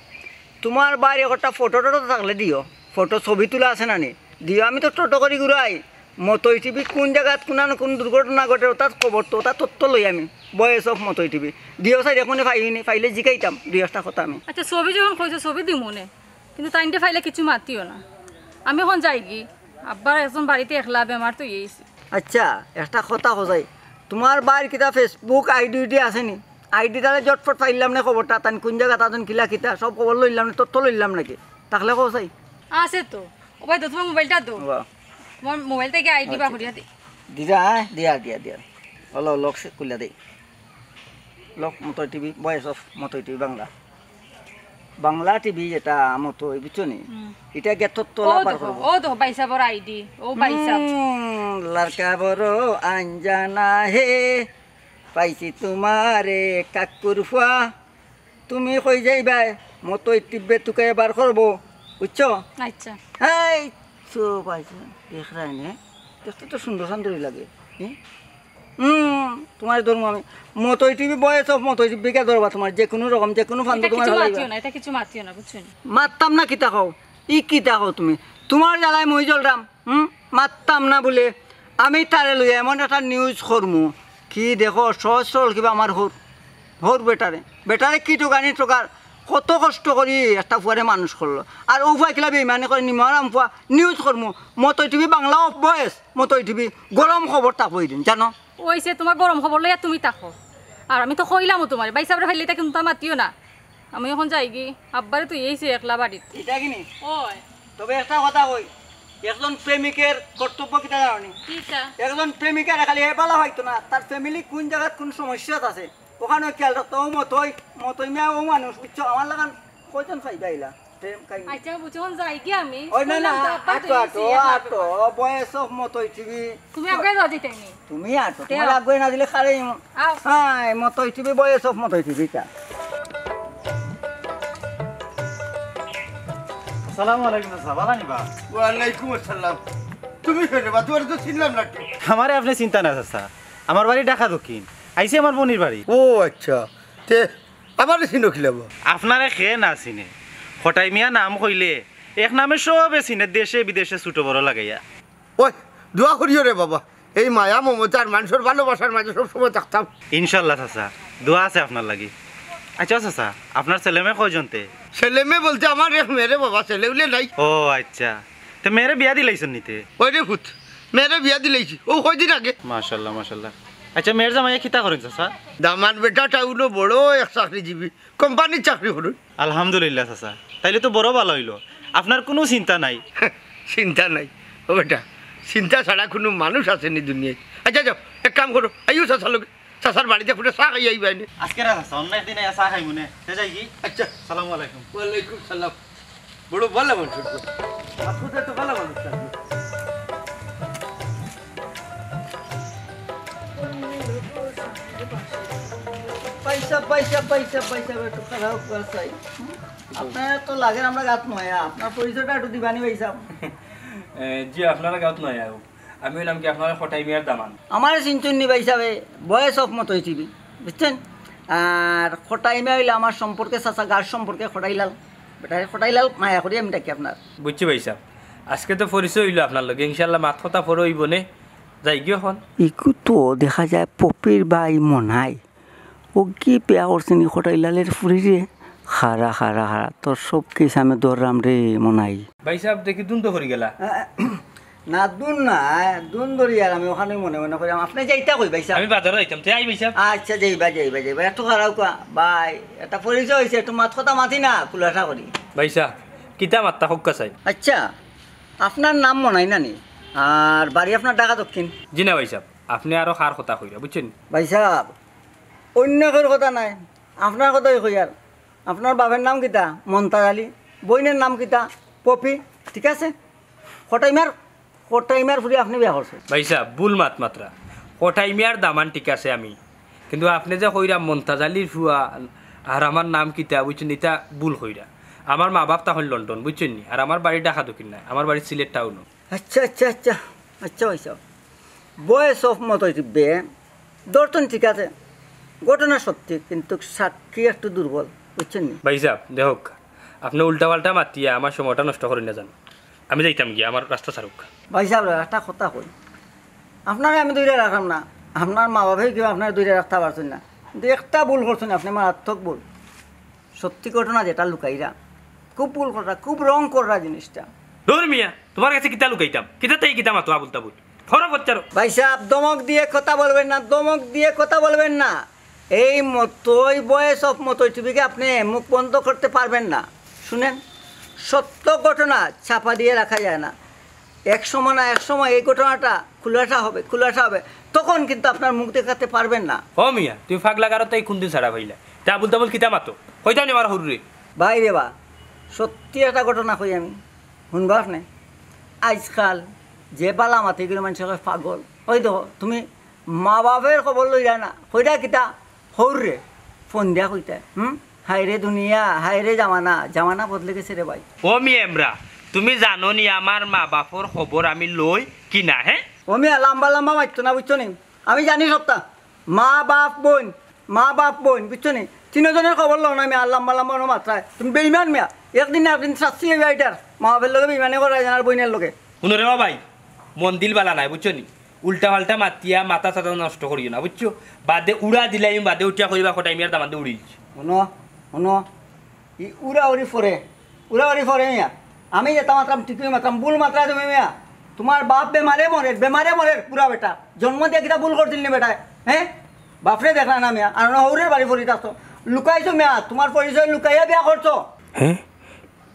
তুমার ভাইর একটা ফটো টটো থাকলে দিও, ফটো ছবি তুলা আছে না নি? দিও, আমি তো টোটো করি ঘুরাই। মতই টিভি কোন জাগাত কোন না কোন দুর্ঘটনা ঘটে, অতার খবর তো, অতার তথ্য লই আমি। ভয়েস অফ মতই টিভি। দিও চাই, দেখমুনে পাইনি, পাইলে জিকাইতাম দুই একটা কথা আমি। আচ্ছা, ছবি যখন কইছো, ছবি দিমুনে। কিন্তু তাইনরে পাইলে কিছু মাতিও না। আমি অখন যাইগি, আব্বার একজন বাড়িত একলা, বেমার তো অইছে। আচ্ছা, একটা কথা কও চাই, তুমার ভাইর কিতা Facebook আইডি উইডি আছে নি? আইডি তাইলে ঝটপট পাইলাম না খবরটা, তাইন কোন জাগাত আছইন, কিলা কিতা, সব খবর লইলাম না, তথ্য লইলাম নাকি? থাকলে কও চাই। আছে তো। ও ভাই, তো তুমার মোবাইলটা তো। বাহ। তুমার মোবাইল থাকি আইডি বার করিয়া দি। দিরা, হ্যাঁ? দিয়া, দিয়া, দিয়া। হলো, লক সে খুলিয়া দেই। লক মতই টিভি, ভয়েস অফ মতই টিভি বাংলা। বাংলা টিভি যেটা মতই, বুঝছো নি? হুম। ইটা গেটর তলা ও পার দেখো, করবো। ও দেখো, ভাইসাবর আইডি, ও ভাইসাব। হুম, লড়কা বড় আনজানা হে, পাইছি তুমারে কাকুর ফুয়া। তুমি কই যাইবায়, মতই টিভিয়ে তুকাইয়া বার করবো, বুঝছো? আচ্ছা। এই তো পাইছি, দেখরায় নে, দেখতে তো সুন্দর সুন্দরই লাগে। হুম? হুম, তুমারে ধরমু আমি। মতই টিভি, ভয়েস অফ মতই টিভি, কে ধরবা তুমার? যে কোনো রকম, যে কোনো ফান্দো ইটা তুমার কিছু ভালা মাতিও লাগবে। না, ইটা কিছু মাতিও না, বুঝছো নি? মাততাম না কিতা কও? ই কিতা কও তুমি? তুমার জ্বালায় মই জ্বলরাম, হুম? মাততাম না বুলে আমি তারে লইয়া এমন একটা নিউজ করমু, কি দেখো, সহজ সরল কিবা আমার হউর, হউর বেটারে, বেটারে কি টোকানি টোকার, কত কষ্ট করি একটা ফুয়ারে মানুষ করলো, আর অউ ফুয়ায় কিলা বেইমানি করে, নিমরাম ফুয়া, নিউজ করমু, মতই টিভি বাংলা অফ ভয়েস, মতই টিভি গরম খবর থাকবো ইদিন, জানো? অইছে, তুমার গরম খবর লইয়া তুমি থাকো। আর আমি তো কইলামও তুমারে, ভাইসাবরে পাইলে ইতা কিন্তু মাতিও না। আমি অখন যাইগি, আব্বারে তো অইছে একলা বাড়িত। ইটা কিনি? ওই। তবে একটা কথা কই, একজন প্রেমিকের কর্তব্য কিতা জানো নি? কিতা? একজন প্রেমিকারে খালি হে বালা পাইতো না, তার ফ্যামিলি কোন জাগাত কোন সমস্যাত আছে, অখানও খেয়াল রাখতো। অউ মতই, মতই মিয়া অউ মানুষ, বুঝছো? আমার লাখান কয়জন পাইবা ইলা? প্রেম কাহিনী। আচ্ছা, বুঝছো, অখন যাইগি আমি। ওই না, না, কইলাম তো, আব্বা তো আটো, আটো, অইছে, আটো, বয়স অফ মতই টিভি। তুমি আগে যাও দিতে নি। তুমি আটো, দেও। তুমার আগে না দিলে খারে আও। হ্যাঁ, মতই টিভি, বয়স অফ মতই টিভি তা। আসসালামু আলাইকুম চাচা, বালা নি বা? ওয়ালাইকুম আসসালাম। তুমি কে রে বা? তুমারে তো চিনলাম না তো। আমারে আপনে চিনতা না চাচা, আমার বাড়ি ঢাকা দক্ষিণ, আইছি আমার বইনর বাড়ি। ও আচ্ছা, তে আমারে চিনো কিলা বা? আপনারে কে না চিনে? কটাই মিয়া নাম কইলে এক নামে সবে চিনে, দেশে বিদেশে ছোট বড় লাগাইয়া। ওই, দোয়া করিও রে বাবা, এই মায়া মমতার মানষর ভালোবাসার মাঝে সব সময় থাকতাম। ইনশাল্লাহ চাচা, দোয়া আছে আপনার লাগি। আচ্ছা চাচা, আপনার ছেলে মেয়ে কয়জন তে? ছেলে মেয়ে বলতে আমার এক মেয়ে রে বাবা, ছেলে উলে নাই। ও আচ্ছা, তে মেয়েরে বিয়া দিলাইছইন নি তে? ওই রে পুত, মেয়েরে বিয়া দিলাইছি, অউ কয়দিন আগে। মাশাল্লাহ, মাশাল্লাহ। আচ্ছা, মেয়ের জামাইয়ে কিতা করইন চাচা? দামান্দ বেটাটা অইলো বড় এক চাকরিজীবী, কোম্পানির চাকরি করইন। আলহামদুলিল্লাহ চাচা, তাইলে তো বড় ভালা অইলো, আপনার কুনু চিন্তা নাই। চিন্তা নাই? ও বেটা, চিন্তা ছাড়া কুনু মানুষ আছে নি দুনিয়াত? আচ্ছা যাও, এক কাম করো, আইও চাচার লগে। চাচার বাড়িত ফুটে চা খাইয়া আইবায় নে। আজকে রাত আছে, অন্য একদিন আইয়া চা খাইমু নে। তে যাই কি? আচ্ছা। সালামু আলাইকুম। ওয়ালাইকুম সালাম। বড় ভালা মানুষ। আপনি তো একটা ভালা মানুষ। পয়সা, পয়সা, পয়সা, পয়সা, একটু খারাপ কথা চাই। আপনার তো লাগের আমরা গাত নয়া, আপনার পরিচয়টা একটু দিবানি ভাইসাব। এ, জি, আপনারা গাত নয়া। আমি অইলাম কি আপনার কটাই মিয়ার দামান। আমারে চিনছইন নি ভাইসাবে, বয়স অফ মতো হয়েছি, বুঝছেন? আর কটাই মিয়া অইলা আমার সম্পর্কে চাচা, গার সম্পর্কে কটাইলাল। বেটারে কটাইলাল মায়া করি আমি ডাকি আপনার। বুঝছি ভাইসাব, আজকে তো পরিচয় অইলো আপনার লগে, ইনশাআল্লাহ মাত কথা পরে অইবো নে। যাই গিয়ে এখন। ইকু তো দেখা যায় পপির ভাই মনাই। ও কি পেয়া করছে নি কটাইলালের ফুরিরে? খারা, খারা, খারা, তোর সব কেস আমি ধরলাম রে মনাই। ভাইসাব, দেখি দুন তো করি গেলা। না, দুন না, দুন ধরি আর আমি ওখানে মনে মনে করি, আপনি যাইতা কই ভাইসাব? আমি বাজারো যাইতাম, তে আই ভাইসাব। আচ্ছা, যাইবা, যাইবা, যাইবা, একটু খারাপ কোয়া, ভাই, একটা পরিচয় হয়েছে, একটু মাত কথা মাতি না, খুলাসা করি। ভাইসাব, কিতা মাত্তা হক্কা চাই? আচ্ছা, আপনার নাম মনাই না নি? আর বাড়ি আপনার ঢাকা দক্ষিণ? জি না ভাইসাব, আপনি আরো কার কথা কইরা, বুঝছেন? ভাইসাব, অন্য কেউর কথা নাই, আপনার কথাই কই আর। আপনার বাপের নাম কিতা? মন্তাজ আলী। বইনের নাম কিতা? পপি। ঠিক আছে? কটাই মিয়ার, কটাই মিয়ার ফুরি আপনি বিয়া করছেন। ভাইসাব, ভুল মাত মাতরা। কটাই মিয়ার দামান ঠিক আছে আমি, কিন্তু আপনি যে কইরা মন্তাজ আলীর ফুয়া আর আমার নাম কিতা, বুঝছেন, ইটা ভুল কইরা। আমার মা বাপ তখন লন্ডন, বুঝছেন নি? আর আমার বাড়ি ঢাকা দক্ষিণ নায়, আমার বাড়ি সিলেট টাউনো। আচ্ছা, আচ্ছা, আচ্ছা, আচ্ছা, ভাইসাব, বয়স অফ মতো টিপবে, দর্শন ঠিক আছে, ঘটনা সত্যি, কিন্তু সাক্ষী একটু দুর্বল, বুঝছেন নি? ভাইসাব, দেখউক, আপনি উল্টা পাল্টা মাতিয়া আমার সময়টা নষ্ট করি না জানো। আমি যাইতাম গিয়া, আমার রাস্তা ছাড়ুক। ভাইসাব, একটা কথা কই, আপনারে আমি ধইরা রাখলাম না, আপনার মা বাপে কেউ আপনারে ধইরা রাখতা পারছইন না, কিন্তু একটা ভুল করছইন আপনি, মারাত্মক ভুল। সত্যি ঘটনা যেটা লুকাইরা, খুব ভুল কররা, খুব রং কররা জিনিসটা। ধুর মিয়া, তোমার কাছে কিতা লুকাইতাম? কিতা তাই কিতা মাতো আবুল তাবুল? ফরক হচ্ছারো। ভাইসাব, ধমক দিয়ে কথা বলবেন না, ধমক দিয়ে কথা বলবেন না। এই মতই বয়স অফ মতই টিভিকে আপনি মুখ বন্ধ করতে পারবেন না। শুনেন, সত্য ঘটনা চাপা দিয়ে রাখা যায় না। এক সময় না এক সময় এই ঘটনাটা খুলাসা হবে, খুলাসা হবে, তখন কিন্তু আপনার মুখ দেখাতে পারবেন না। ও মিয়া, তুমি ফাগলা গারো তাই কোন দিন ছাড়া পাইলা? তা আবুল তাবুল কিতা মাতো? কইতাম নি আমার হুরুরে। ভাই রে বা, সত্যি একটা ঘটনা কই আমি, শুনবা আপনি? আজকাল যে বালা মাতে গেলে মানুষে কয় পাগল। ওই দেখো, তুমি মা বাপের খবর লইরা না, কইরা কিতা? হৌর রে, ফোন দিয়া কইতে, হুম? হায় রে দুনিয়া, হায় রে জামানা, জামানা বদলে গেছে রে ভাই। ও মিয়া এমরা, তুমি জানো নি আমার মা বাপর খবর আমি লই কি না, হ্যাঁ? ও মিয়া, লম্বা লম্বা মাততো না, বুঝছো নি? আমি জানি সবটা। মা, বাপ, বইন, মা, বাপ, বইন, বুঝছো নি? তিনজনের খবর লও না মিয়া, আর লম্বা লম্বা অনো মাতরায়। তুমি বেইমান মিয়া, একদিন না একদিন শাস্তি হইবা এটার। মা বাপের লগে বেইমানি করা যায় না, আর বইনের লগে। হুনো রে বা ভাই, মন দিল বালা নাই, বুঝছো নি? উল্টা পাল্টা মাতিয়া মাথা সাথা নষ্ট করিও না, বুঝছো? বাদে উড়া দিলাইম, বাদে উঠিয়া কইবা কটাই মিয়ার দামান্দে উড়িস। হুনো, হুনো, ই উড়াউড়ি ফরে, উড়াউড়ি ফরে মিয়া। আমি যেটা মাতরাম ঠিকই মাতরাম, ভুল মাতরায় তুমি মিয়া। তোমার বাপ বেমারে মরের, বেমারে মরের পুরা বেটা। জন্ম দিয়া কিতা ভুল করছিল নি বেটায়? হ্যাঁ? বাপরে দেখলা না মিয়া, আর না হৌরের বাড়ি ফরি থাকতো। লুকাইছো মিয়া, তোমার পরিচয় লুকাইয়া বিয়া করছো। হ্যাঁ?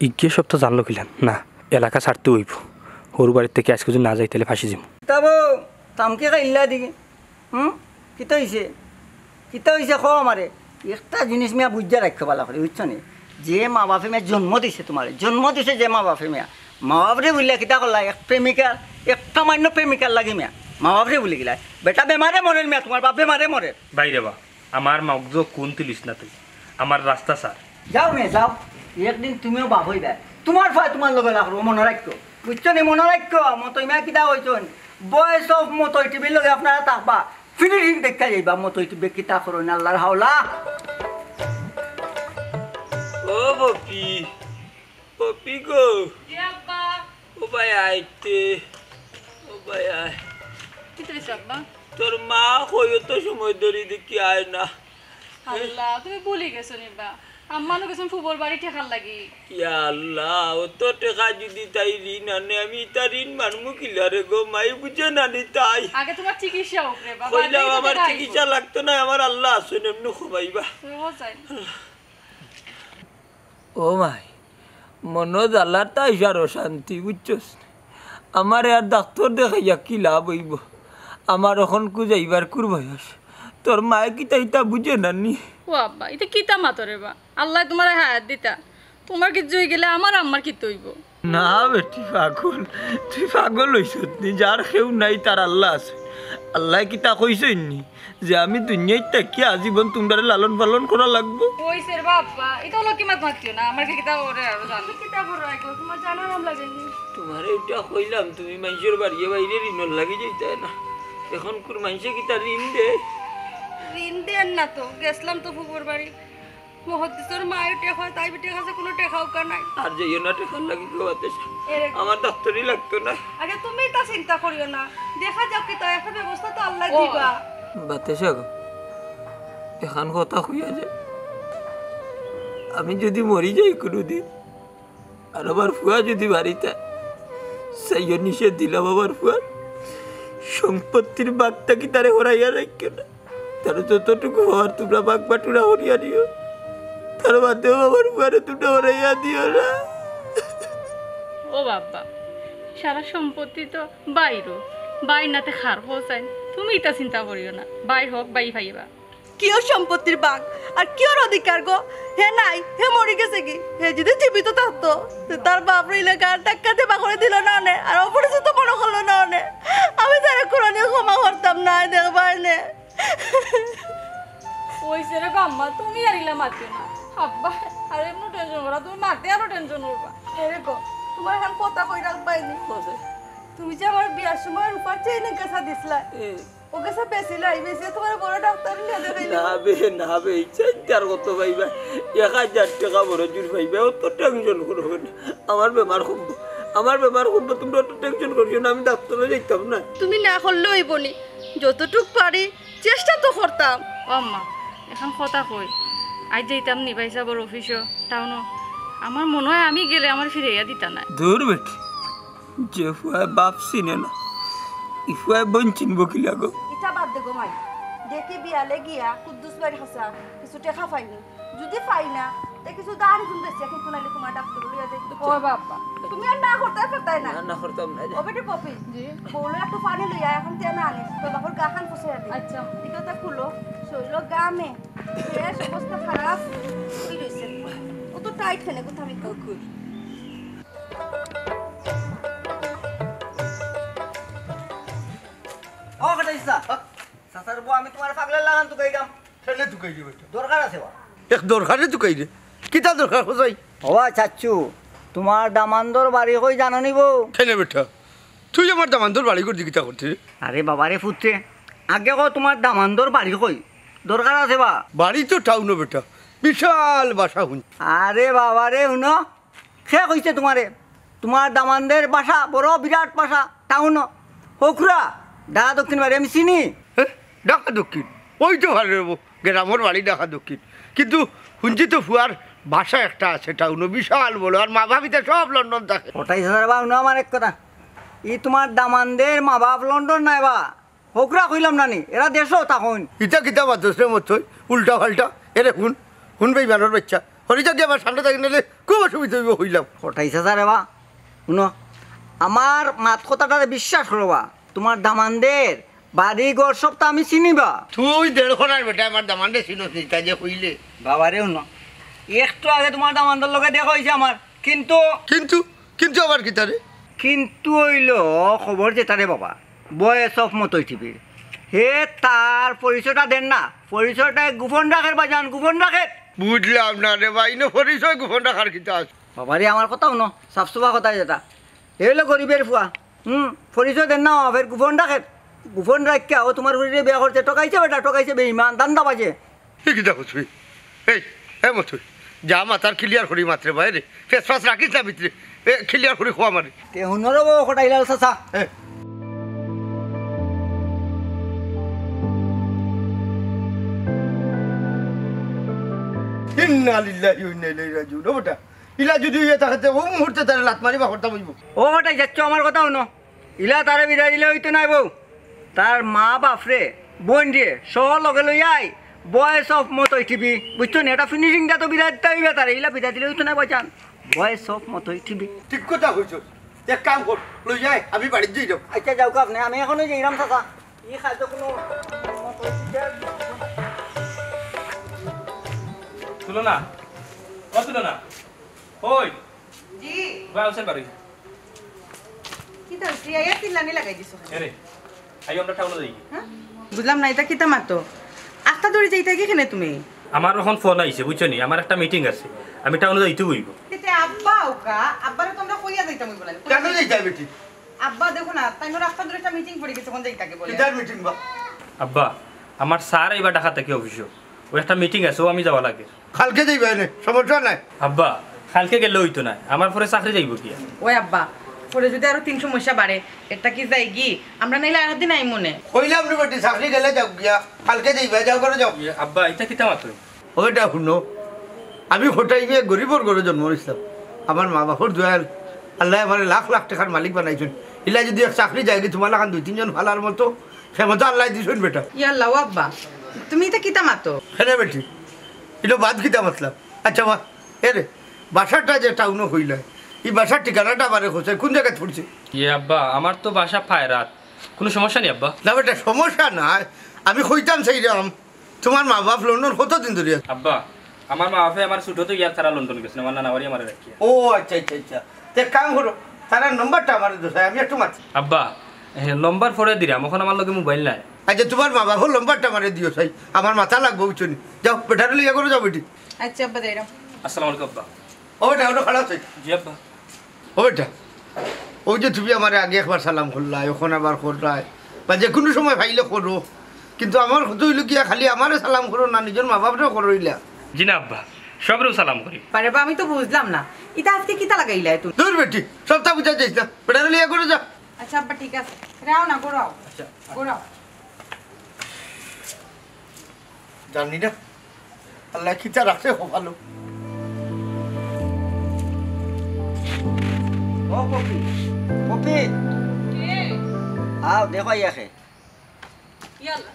ইগে সবটা জানলো কিলান? না, এলাকা ছাড়তে অইবো। হৌর বাড়ির থেকে আজকে যদি না যাই, তাহলে ফাঁসি যাইমু। তাবো, তামকে খাইল্লা দিকে। হুম? কিতা হইছে? কিতা হইছে কও আমারে? একটা জিনিস মিয়া বুঝিয়া রাখো ভালা করি, বুঝছো নি? যে মা বাপে মিয়া জন্ম দিছে তোমারে, জন্ম দিছে যে মা বাপে মিয়া, মা বাপরে বুলিয়া কিতা করলা? এক প্রেমিকার, এক সামান্য প্রেমিকার লাগি মিয়া মা বাপরে বুলি গেলা। বেটা বেমারে মরের মিয়া, তোমার বাপ বেমারে মরের। বাইরে বা, আমার মগজ কোন তুলিস না তুই, আমার রাস্তা ছাড়। যাও মিয়া, যাও, একদিন তুমিও বাপ হইবা, তোমার ফায় তোমার লগে লাগবো, মনে রাখো, বুঝছো নি? মনে রাখো, মতই মিয়া কিতা হইছন, বয়স অফ মতই টিভির লগে আপনারা থাকবা। ফিনিশিং দেখা যাইবা, মতই টিভি কিতা করইন, আল্লাহর হাওলা। ও পপি, পপি গো। জি আব্বা। ও ভাই আইতে, ও ভাই আয়। কিতা হইছে আব্বা? তোর মা কই অত সময় ধরি দেখি আয় না। আল্লাহ, তুমি ভুলি গেছো নি বা? আম্মানও গেছইন ফুবর বাড়ি টেকার লাগি। ইয়া আল্লাহ, অত টেকা যদি তাই ঋণ আনে, আমি ইতা ঋণ মানমু কিলা রে গো মাই, বুঝে না নি তাই। আগে তোমার চিকিৎসা হোক রে বাবা, কইলাম আমার চিকিৎসা লাগতো না, আমার আল্লাহ আছইন এমনে খমাইবা। ও মাই, মনো জ্বালাত আইজ আর অশান্তি, বুঝছস? আমারে আর ডাক্তর দেখাইয়া কি লাভ অইবো? আমার অখন কু যাইবার কুর বয়স। তোর মায়ে কিতা ইতা বুঝে না নি? ও আব্বা, ইতা কিতা মাতো রে বা? আল্লায় তুমারে হায়াত দিতা, তুমার কিচ্ছু অইগেলে আমার আম্মার কিতা অইবো? না বেটি পাগল, তুই পাগল অইছত নি? যার কেউ নাই তার আল্লা আছে। আল্লায় কিতা কইছইন নি যে আমি দুনিয়াত থাকিয়া আজীবন তুমরারে লালন পালন করা লাগবো? কইছে রে বা আব্বা, ইতা অউলা মাত মাতিও না, আমার কিতা করে আরো জানো। কিতা করো আইগো, তুমার জানা নাম লাগেনি। তুমারে ইটা কইলাম, তুমি মাইনষর বাড়িয়ে বাইরে ঋণর লাগি যাইতায় না। অখন কুর মাইনষে কিতা ঋণ দে? ঋণ দেন না তো, গেছলাম তো ফুফুর বাড়ি। মহদ্দিসর মায়ে টেকা, তাই বেটির কাছে কুনু টেকা উকা নাই। আর যাইও না টেকার লাগি গো বাতেশা। এরে। আমার ডাক্তারি লাগতো না। আরে তুমি ইতা চিন্তা করিও না, দেখা যাউক কিতা, একটা ব্যবস্থা তো আল্লায় দিবা। বাতেশা গো, এখান কথা কইয়া যে আমি যুদি মরি যাই কুনুদিন, আর আমার ফুয়া যুদি বাড়িত আয়, চাইও নিষেধ দিলাম আমার ফুয়ার সম্পত্তির ভাগটা কিতারে হরাইয়া রাখিও না। তারে যতটুকু অয় তুমরা ভাগ বাটুরা করিয়া নিও। তার বাদেও আমার ফুয়ারে তুমরা হরাইয়া দিও না। ও বাবা, সারা সম্পত্তি তো বাইরও, বাইর নাতে খার হোসাইন, তুমি ইতা চিন্তা করিও না, বাইর হক বাই পাইবা। কিওর সম্পত্তির ভাগ আর কিওর অধিকার গো? হে নাই, হে মরি গেছেগি। হে যুদি জীবিত থাকতো, তে তার বাপরে ইলা গার ধাক্কা দেবা করে দিল না অনে, আর অপরিচিত মনো করলো না অনে। আমি তারে কুনুদিন ক্ষমা করতাম না, দেখবায় নে। অইছে রে গো আম্মা, তুমি আর ইলা মাতিও না। আব্বা, আর এমনে টেনশন করা, তুমি মাতে আরো টেনশন করবা। এরে গো, তুমার এখান কথা কই রাখবায় নি। তুমি যে আমার বিয়ার সময় রূপার চেইন গেছা দিছলা, অউ গেছা বেচিলাই, বেচিয়া তুমার বড় ডাক্তার নিয়া দেখাইলে। না বে, না বে, এই চিন্তার কত পাইবা। এক হাজার টেকা বড় জুর পাইবা, অত টেনশন করো না। আমার বেমার কমবো, আমার বেমার কমবো, তুমরা অত টেনশন করিও না, আমি ডাক্তারো যাইতাম না। তুমি না করলে অইবো নি, যতটুক পারি চেষ্টা তো করতাম। ও আম্মা, এখান কথা কই, আইজ যাইতাম নি ভাইসাবর অফিসো, টাউনো। আমার মনো অয় আমি গেলে আমারে ফিরাইয়া দিতা নায়। দূর বেটি, যে ফুয়ায় বাপ চিনে না, ই ফুয়ায় বইন চিনবো কিলা গো? ইতা বাদ দে গো মাই, দেখি বিয়ালে গিয়া কুদ্দুস ভাইর কাছে কিছু টেকা পাইনি, যুদি পাই না, তে কিছু ধার হিদুন বেশি, এখন তো নাইলে তুমার ডাক্তার লইয়া যাই। ও বাবা। তুমি আর না করতায় পারতায় না। না, না করতাম না। ও বেটি পপি, জি। বউলে একটু পানি লইয়া এখন তে না আনিস, তোর বাপর গা খান পুষে যাবে। আচ্ছা। ইটা তো খুলো, শরীর গামে, শেষ অবস্থা খারাপ অই রইছে। ও তো টাইট কেনে, কোথা আমি খুল। ও কটাইছা, চাচার বউ, আমি তুমার পাগলার লাখান তুকাইরাম। কেনে তুকাইরে বেটা? দরকার আছে বা। এক দরকারে তুকাইরে? কিতা দরকার কছাই? ও বা চাচ্চু, তুমার দামান্দর বাড়ি কই জানো নি বো? কেনে বেটা? তুই আমার দামান্দর বাড়ি করতে কিতা করতে রে? আরে বাবা রে পুত্রে, আগে কও তুমার দামান্দর বাড়ি কই? দরকার আছে বা। বাড়ি তো টাউনো বেটা, বিশাল বাসা হুন। আরে বাবা রে, হুনো, কে কইছে তুমারে? তুমার দামান্দের বাসা বড় বিরাট বাসা, টাউনো। হকরা, ঢাকা দক্ষিণ বাড়ি, আমি চিনি। হে? ঢাকা দক্ষিণ? অইতো পারে রে বো, গ্রামর বাড়ি ঢাকা দক্ষিণ। কিন্তু হুনছি তো ফুয়ার বাসা একটা আছে টাউনো, বিশাল বড়, আর মা বাপ ইতা সব লন্ডন থাকে। কটাই চাচার বা, হুনো আমার এক কথা। ই তুমার দামান্দের মা বাপ লন্ডন নায় বা, হকরা কইলাম না নি, এরা দেশো থাকইন। ইতা কিতা মাতস রে মতই, উল্টা পাল্টা। এরে হুন, হুন বেইমানর বাইচ্চা। হরি যদি আমার সামনে থাকি নাইলে খুব অসুবিধা অইবো কইলাম। কটাই চাচা রে বা, হুনো, আমার মাত কথাটারে বিশ্বাস করো বা। তুমার দামান্দের বাড়ি ঘর সব তো আমি চিনি বা। তুই দেড় খরার বেটা, আমার দামান্দরে চিনস নি, তাই যে কইলে। বাবা রে, হুনো, একটু আগে তুমার দামান্দর লগে দেখা অইছে আমার, কিন্তু কিন্তু, কিন্তু আবার কিতা রে? কিন্তু অইলো খবর যেটা রে বাবা, ভয়েস অফ মতই টিভির। হে তার পরিচয়টা দেন না, পরিচয়টা গোপন রাখের বাজান, গোপন রাখের। বুঝলাম না রে ভাই, ইনো পরিচয় গোপন রাখার কিতা আছে? বাবা রে, আমার কথা হুনো, সাফসুফা কথা যেটা। হে অইলো গরিবের ফুয়া, হুম, পরিচয় দেন না, ফের গোপন রাখের। গোপন রাখিয়া ও তুমার ফুড়িরে বিয়া করছে, ঠকাইছে বেটা, ঠকাইছে, বেইমান, ধান্দাবাজে। এ কিতা কছ তুই? এই, এ মতই, যা মাতার ক্লিয়ার করি মাতরে বাইরে, ফেসফাস রাখিস না ভিতরে, এ ক্লিয়ার করি খোয়া মারি। তে হুনো রে বো, কটাইলাল চাচা। এ। ইন্না লিল্লাহি ওয়া ইন্না ইলাইহি রাজিউন। ও বেটা, ইলা যদি অইয়া থাকে, তে ও মুহূর্তে তারে লাত মারি বার করতাম অইবো। ও কটাই যাচ্ছ, আমার কথা হুনো। ইলা তারে বিদায় দিলে অইতো নায় বো। তার মা বাপরে, বইনরে, সহ লগে লইয়া আই। ভয়েস অফ মতই টিভি, বুঝছো নি? এটা ফিনিশিংটা তো বিদায় দিতে অইবে তারে, ইলা বিদায় দিলে অইতো নায় বাজান। ভয়েস অফ মতই টিভি। ঠিক কথা কইছস। এক কাম কর, লইয়া আয়, আমি বাড়িত যাইরাম। আচ্ছা, যাউক্কা আপনে, আমি অখনউ যাইরাম চাচা। ই কাজে কুনু মতই টিভি তুলো না, ও তুলো না। ওই, জি। বা হোসেন বাড়ি। কিতা অইছে? আইয়া চিল্লানি লাগাই দিছো কেনে? এরে, আইও আমরা টাউনো যাই। হ্যাঁ? বুঝলাম না, ইতা কিতা মাতো? আস্তা দৌড়ি যাইতায় গি কেনে তুমি? আমার অখন ফোন আইছে, বুঝছো নি? আমার একটা মিটিং আছে, আমি টাউনো যাইতে অইবো। তে আব্বা অউকা, আব্বারে তো আমরা কইয়া যাইতাম অইবো না। কেনে যাইতায় বেটি? আব্বা দেখো না, তাইনর আস্তা দৌড়ি একটা মিটিং পড়ি গেছে, অখন যাইতায় গি বলে। কিতার মিটিং বা? আব্বা, আমার স্যার আইবা ঢাকা থাকি অফিসো, অউ একটা মিটিং আছে, অউ আমি যাওয়া লাগে। কালকে যাইবায় নে, সমস্যা নাই। আব্বা, কালকে গেলে অইতো নায়, আমার পরে চাকরি যাইবো গিয়া। ওই আব্বা, পরে যুদি আরো তিন সমস্যা বাড়ে, এরতা কি যাই গি? আমরা নাইলে আরো দিন আইমু নে। কইলাম নি বেটি, চাকরি গেলে যাও গিয়া, কালকে যাইবায়, যাও ঘরো যাও। ইয়ে, আব্বা, ইতা কিতা মাতো? ও বেটা হুনো, আমি কটাই মিয়া গরিবর ঘরো জন্ম নিছলাম, আমার মা বাপর দোয়ায় আল্লায় আমারে লাখ লাখ টেকার মালিক বানাইছইন। ইলা যুদি এক চাকরি যায়গি, তুমার লাখান দুই তিনজন ফালার মতো ক্ষমতা আল্লায় দিছইন বেটা। ইয়াল্লা, ও আব্বা, তুমি ইতা কিতা মাতো? কেনে বেটি, ইতা বাদ কিতা মাতলাম? আচ্ছা বা, এরে, বাসাটা যে টাউনো কইলায়, ই বাসার ঠিকানাটা আমারে কওছাইন, কুন জাগাত পড়ছে? ইয়ে আব্বা, আমার তো বাসা ফায়রাত। কুনু সমস্যা নি আব্বা? না বেটা, সমস্যা নায়। আমি কইতাম চাইরাম, তুমার মা বাপ লন্ডন কতদিন ধরি আছে? আব্বা, আমার মা বাপে আমার ছুটো তো ইয়ার তারা লন্ডন গেছইন, আমার নানা বাড়ি আমারে রাখিয়া। ও আচ্ছা, আচ্ছা, আচ্ছা। তে এক কাম করো, তারার নম্বরটা আমারে দেও চাই, আমি একটু মাতি। আব্বা, এ, নম্বর পরে দিরাম, অখন আমার লগে মোবাইল নাই। আচ্ছা, তুমার মা বাপর নম্বরটা আমারে দিও চাই, আমার মাথা লাগবো, বুঝছো নি? যাও, বেটারে লইয়া ঘরো যাও বেটি। আচ্ছা আব্বা, যাইরাম। আসসালামু আলাইকুম আব্বা। ও বেটা, অনো খাড়া অও চাই। জি আব্বা। ও বেটা, অউ যে তুমি আমারে আগে একবার সালাম করলায়, অখন আবার কররায়, বা যেকুনু সময় পাইলে করো, কিন্তু আমার কথা অইলো গিয়া খালি আমারে সালাম করো না, নিজর মা বাপরেও করো ইলা। জি না আব্বা, সবরেউ সালাম করি। আরে বা, আমি তো বুঝলাম না, ইতা আজকে কিতা লাগাইলায় তুমি? দুর বেটি, সবতা বুঝা যাইছ না, বেটারে লইয়া ঘরো যাও। আচ্ছা আব্বা, ঠিক আছে, রাও না, ঘরো আও। আচ্ছা। ঘরো আও। জানি না, আল্লায় কিতা রাখছে কপালো। ও পপি, পপি। কে? আও, দেখো আইয়া কে। ইয়াল্লা,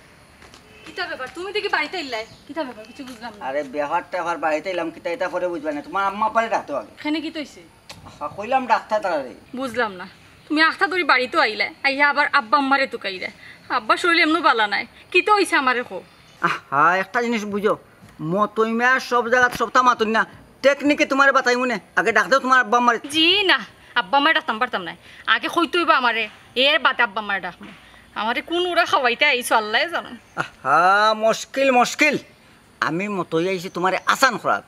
কিতা ব্যাপার? তুমি দেখি বাড়িত আইলায়? কিতা ব্যাপার? কিছু বুঝলাম না। আরে, ব্যাপার-ট্যাপার বাড়িত আইলাম, কিতা ইতা পরে বুঝবায় নে। তুমার আম্মা আব্বারে ডাকতে অইবো। কেনে কিতা অইছে? আহা, কইলাম ডাকতায় তারারে। বুঝলাম না। তুমি আস্তা দৌড়ি বাড়িত আইলায়, আইয়া আবার আব্বা আম্মারে তুকাইলায়। আব্বার শরীল এমনেউ ভালা নায়। কিতা অইছে আমারে কও। আহা, একটা জিনিস বুঝো, মতই মিয়া সব জাগাত সবতা মাতইন না। টেকনিকে তুমারে বাতাইমু নে। আগে ডাক দেও তুমার আব্বা আম্মারে। জি না, আব্বা আম্মারে ডাকতাম পারতাম নায়। আগে কইতে অইবো আমারে, এর বাদে আব্বা আম্মারে ডাকমু। আমারে কুন উড়া খাওয়াইতে আইছো, আল্লায় জানইন। আহা, মুশকিল, মুশকিল। আমি মতই আইছি তুমারে আসান করাত।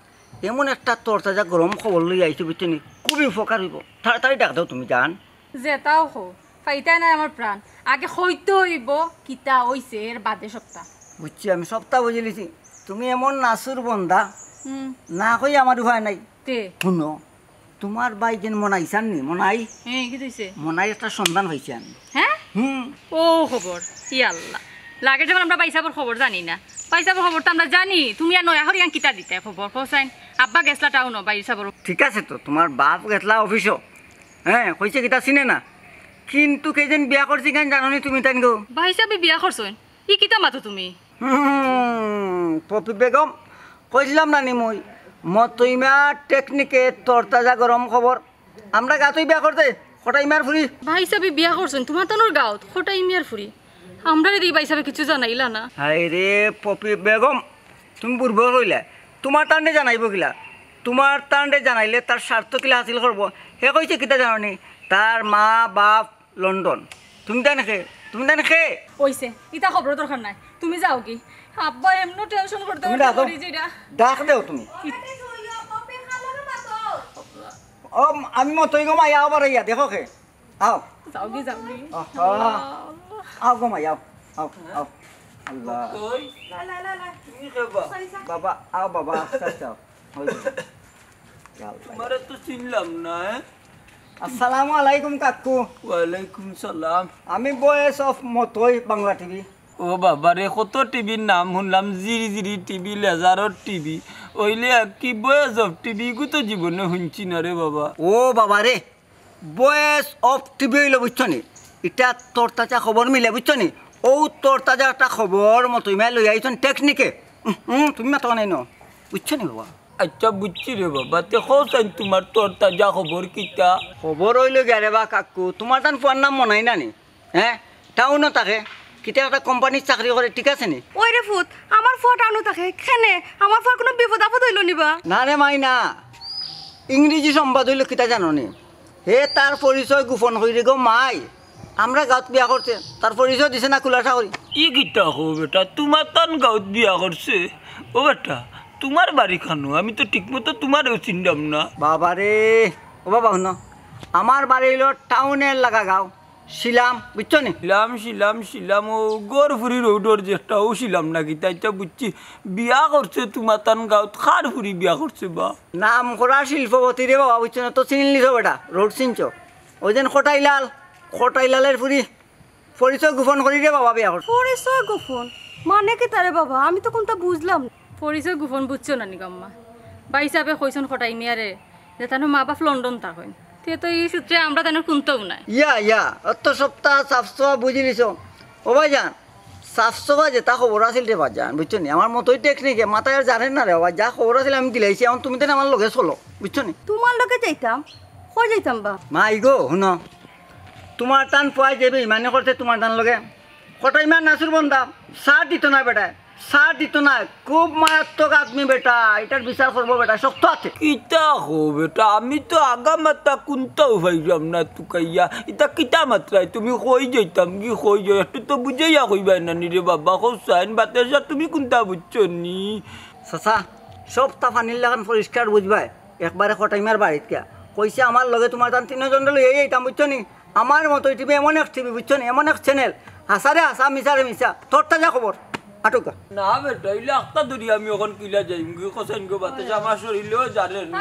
এমন একটা তরতাজা গরম খবর লইয়া আইছি, বুঝছো নি? খুবই উপকার অইবো। তাড়াতাড়ি ডাক দেও তুমি, জান। যেতাও কও, পাইতায় নায় আমার প্রাণ। আগে কইতে অইবো কিতা অইছে, এর বাদে সবতা। বুঝছি, আমি সবতা বুঝিলিছি। তুমি এমন নাসুর বন্দা, হুম। না কই আমার উপায় নাই। তে? হুনো, তুমার ভাই যেন মনাই আছইন নি, মনাই? হ্যাঁ, কিতা অইছে? মনাই একটা সন্ধান পাইছি আমি। হ্যাঁ? হুম। ও খবর, ই আল্লাহ। লাগে যেমন আমরা ভাইসাবর খবর জানি না। ভাইসাবর খবর তো আমরা জানি, তুমি আর নয়া করি কিতা দিতায় খবর, কও চাইন? আব্বা গেছলা টাউনো, ভাইসাবর। ঠিক আছে তো, তুমার বাপ গেছলা অফিসো। হ্যাঁ, কইছে কিতা চিনে না। কিন্তু কে যেন বিয়া করছে কেন জানো নি তুমি তাইন গো? ভাইসাবে বিয়া করছইন? ই কিতা মাতো তুমি? হুম, পপি বেগম, কইছিলাম না নি মুই, মতই মিয়া টেকনিকে তরতাজা গরম খবর। আমরা গাতই বিয়া করতে, কটাই মিয়ার ফুরি। ভাইসাবে বিয়া করছইন, তুমার তানর গাঁওত, কটাই মিয়ার ফুরি। আমরারে দি ভাইসাবে কিছু জানাইলা না। হায় রে পপি বেগম, তুমি বুড়বক অইলায়। তুমার তানরে জানাইবো কিলা? তুমার তানরে জানাইলে তার স্বার্থ কিলা হাসিল করবো? হে কইছে কিতা জানো নি? তার মা বাপ লন্ডন। তুমি তাইন কে? তুমি তাইন কে? অইছে, ইতা খবরর দরকার নাই, তুমি যাওগি। আব্বা এমনেউ টেনশন করতে তুমি করতে ডাকো। মরি যাইরা। ডাক দেও তুমি। ও, আমি মতই গো মাই, আও বারাইয়া, দেখো কে। আও। যাওগি, যাওগি। আহা। আও গো মাই, আও। আও, আও। আল্লাহ। কই? লা, লা, লা, লা। তুমি কে বা? বাবা, আও বাবা, আস্তে আস্তে আও। অই যে। ইয়া আল্লাহ। তুমারে তো চিনলাম না, হ্যাঁ? আসসালামু আলাইকুম কাকু। ওয়ালাইকুম সালাম। আমি ভয়েস অফ মতই বাংলা টিভি। ও বাবা রে, কত টিভির নাম হুনলাম, জিরি জিরি টিভি, লেজারর টিভি, অইলে আর কি ভয়েস অফ টিভি, ইগু তো জীবনে হুনছি না রে বাবা। ও বাবা রে, ভয়েস অফ টিভি অইলো বুঝছো নি, ইটা তরতাজা খবর মিলে বুঝছো নি, অউ তরতাজা একটা খবর মতই মিয়া লইয়া আইছইন টেকনিকে। উম, উম, তুমি মাতো নাই ন, বুঝছো নি বাবা? আচ্ছা বুঝছি রে বাবা, তে কও চাইন তুমার তরতাজা খবর কিতা? খবর অইলো গিয়া রে বা কাকু, তুমার তান ফুয়ার নাম মনাই না নি? হ্যাঁ, টাউনো থাকে। কিতা একটা কোম্পানির চাকরি করে, ঠিক আছে নি? ওই রে ফুত, আমার ফুয়া টাউনো থাকে। কেনে? আমার ফুয়ার কুনু বিপদ আপদ অইলো নি বা? না রে মাই, না। ইংরেজি সংবাদ অইলো কিতা জানো নি? হে তার পরিচয় গোপন করি রে গো মাই। আমরা গাঁওত বিয়া করছে, তার পরিচয় দিছে না, খুলাসা করি। ই কিতা কও বেটা, তুমার তান গাঁওত বিয়া করছে? ও বেটা, তুমার বাড়ি কানো? আমি তো ঠিকমতো তুমারেও চিনলাম না। বাবা রে, ও বাবা হুনো, আমার বাড়ি অইলো টাউনের লাগা গাঁও। শিলাম, বুঝছো নি? শিলাম, শিলাম, শিলাম, ও গড়ফুরি রোডর যেটা, ও শিলাম নাকি? তাইতো বুঝছি, বিয়া করছে তুমার তান গাঁওত। কার ফুরি বিয়া করছে বা? নাম করা শিল্পপতি রে বাবা, বুঝছো না? তো চিনলি তো বেটা, রোড চিনছো? ওই যেন কটাইলাল, কটাইলালের ফুরি। পরিচয় গোপন করি রে বাবা বিয়া করছে। পরিচয় গোপন? মানে কিতা রে বাবা? আমি তো কুনতা বুঝলাম না। পরিচয় গোপন বুঝছো না নি গো আম্মা? ভাইসাবে কইছইন কটাই মিয়ারে যে তান মা বাপ লন্ডন থাকইন। তে তো ই সূত্রে আমরা তান কুনতাউ নাই। ইয়া, ইয়া, অত সপ্তাহ সাফসুফা বুঝি লিছো। ও ভাইজান, সাফসুফা যেতা খবর আছিল রে ভাইজান, বুঝছো নি? আমার মতই টেকনিকে মাথায় আর জানেন না রে বাবা, যা খবর আছিল আমি দিলাইছি, এখন তুমি তাইন আমার লগে চলো, বুঝছো নি? তুমার লগে যাইতাম? কই যাইতাম বা? মাই গো, হুনো, তুমার তান ফুয়ায় যে বেইমানি করছে তুমার তান লগে, কটাই মিয়ার নাসুর বন্দা, ছাড় দিতো না বেটায়, ছাড় দিতো না। খুব মারাত্মক আদমি বেটা, ইটার বিচার করবো বেটা, শক্ত আছে। কিতা কও বেটা, আমি তো আগামাতা কুনতাউ পাইলাম না তুকাইয়া। ইতা কিতা মাতরায় তুমি? কই যাইতাম কি, কই যাই, একটু তো বুঝাইয়া কইবায় না নি রে বাবা, কও চাইন বাতেশা, তুমি কুনতা বুঝছো নি? চাচা, সবতা পানির লাখান পরিষ্কার বুঝবায়। একবারে কটাই মিয়ার বাড়িত গিয়া কইছে, আমার লগে তুমার তান তিনজনরে লইয়া যাইতাম, বুঝছো নি? আমার মতই টিভি এমন এক টিভি, বুঝছো নি? এমন এক চ্যানেল, হাছারে হাছা, মিছারে মিছা, তরতাজা খবর। আটকা। না বেটা, ইলা আখতা ধরি আমি অখন কিলা যাইমু গি, কছাইন গো বাতাস আমার শরীরেও জানে না।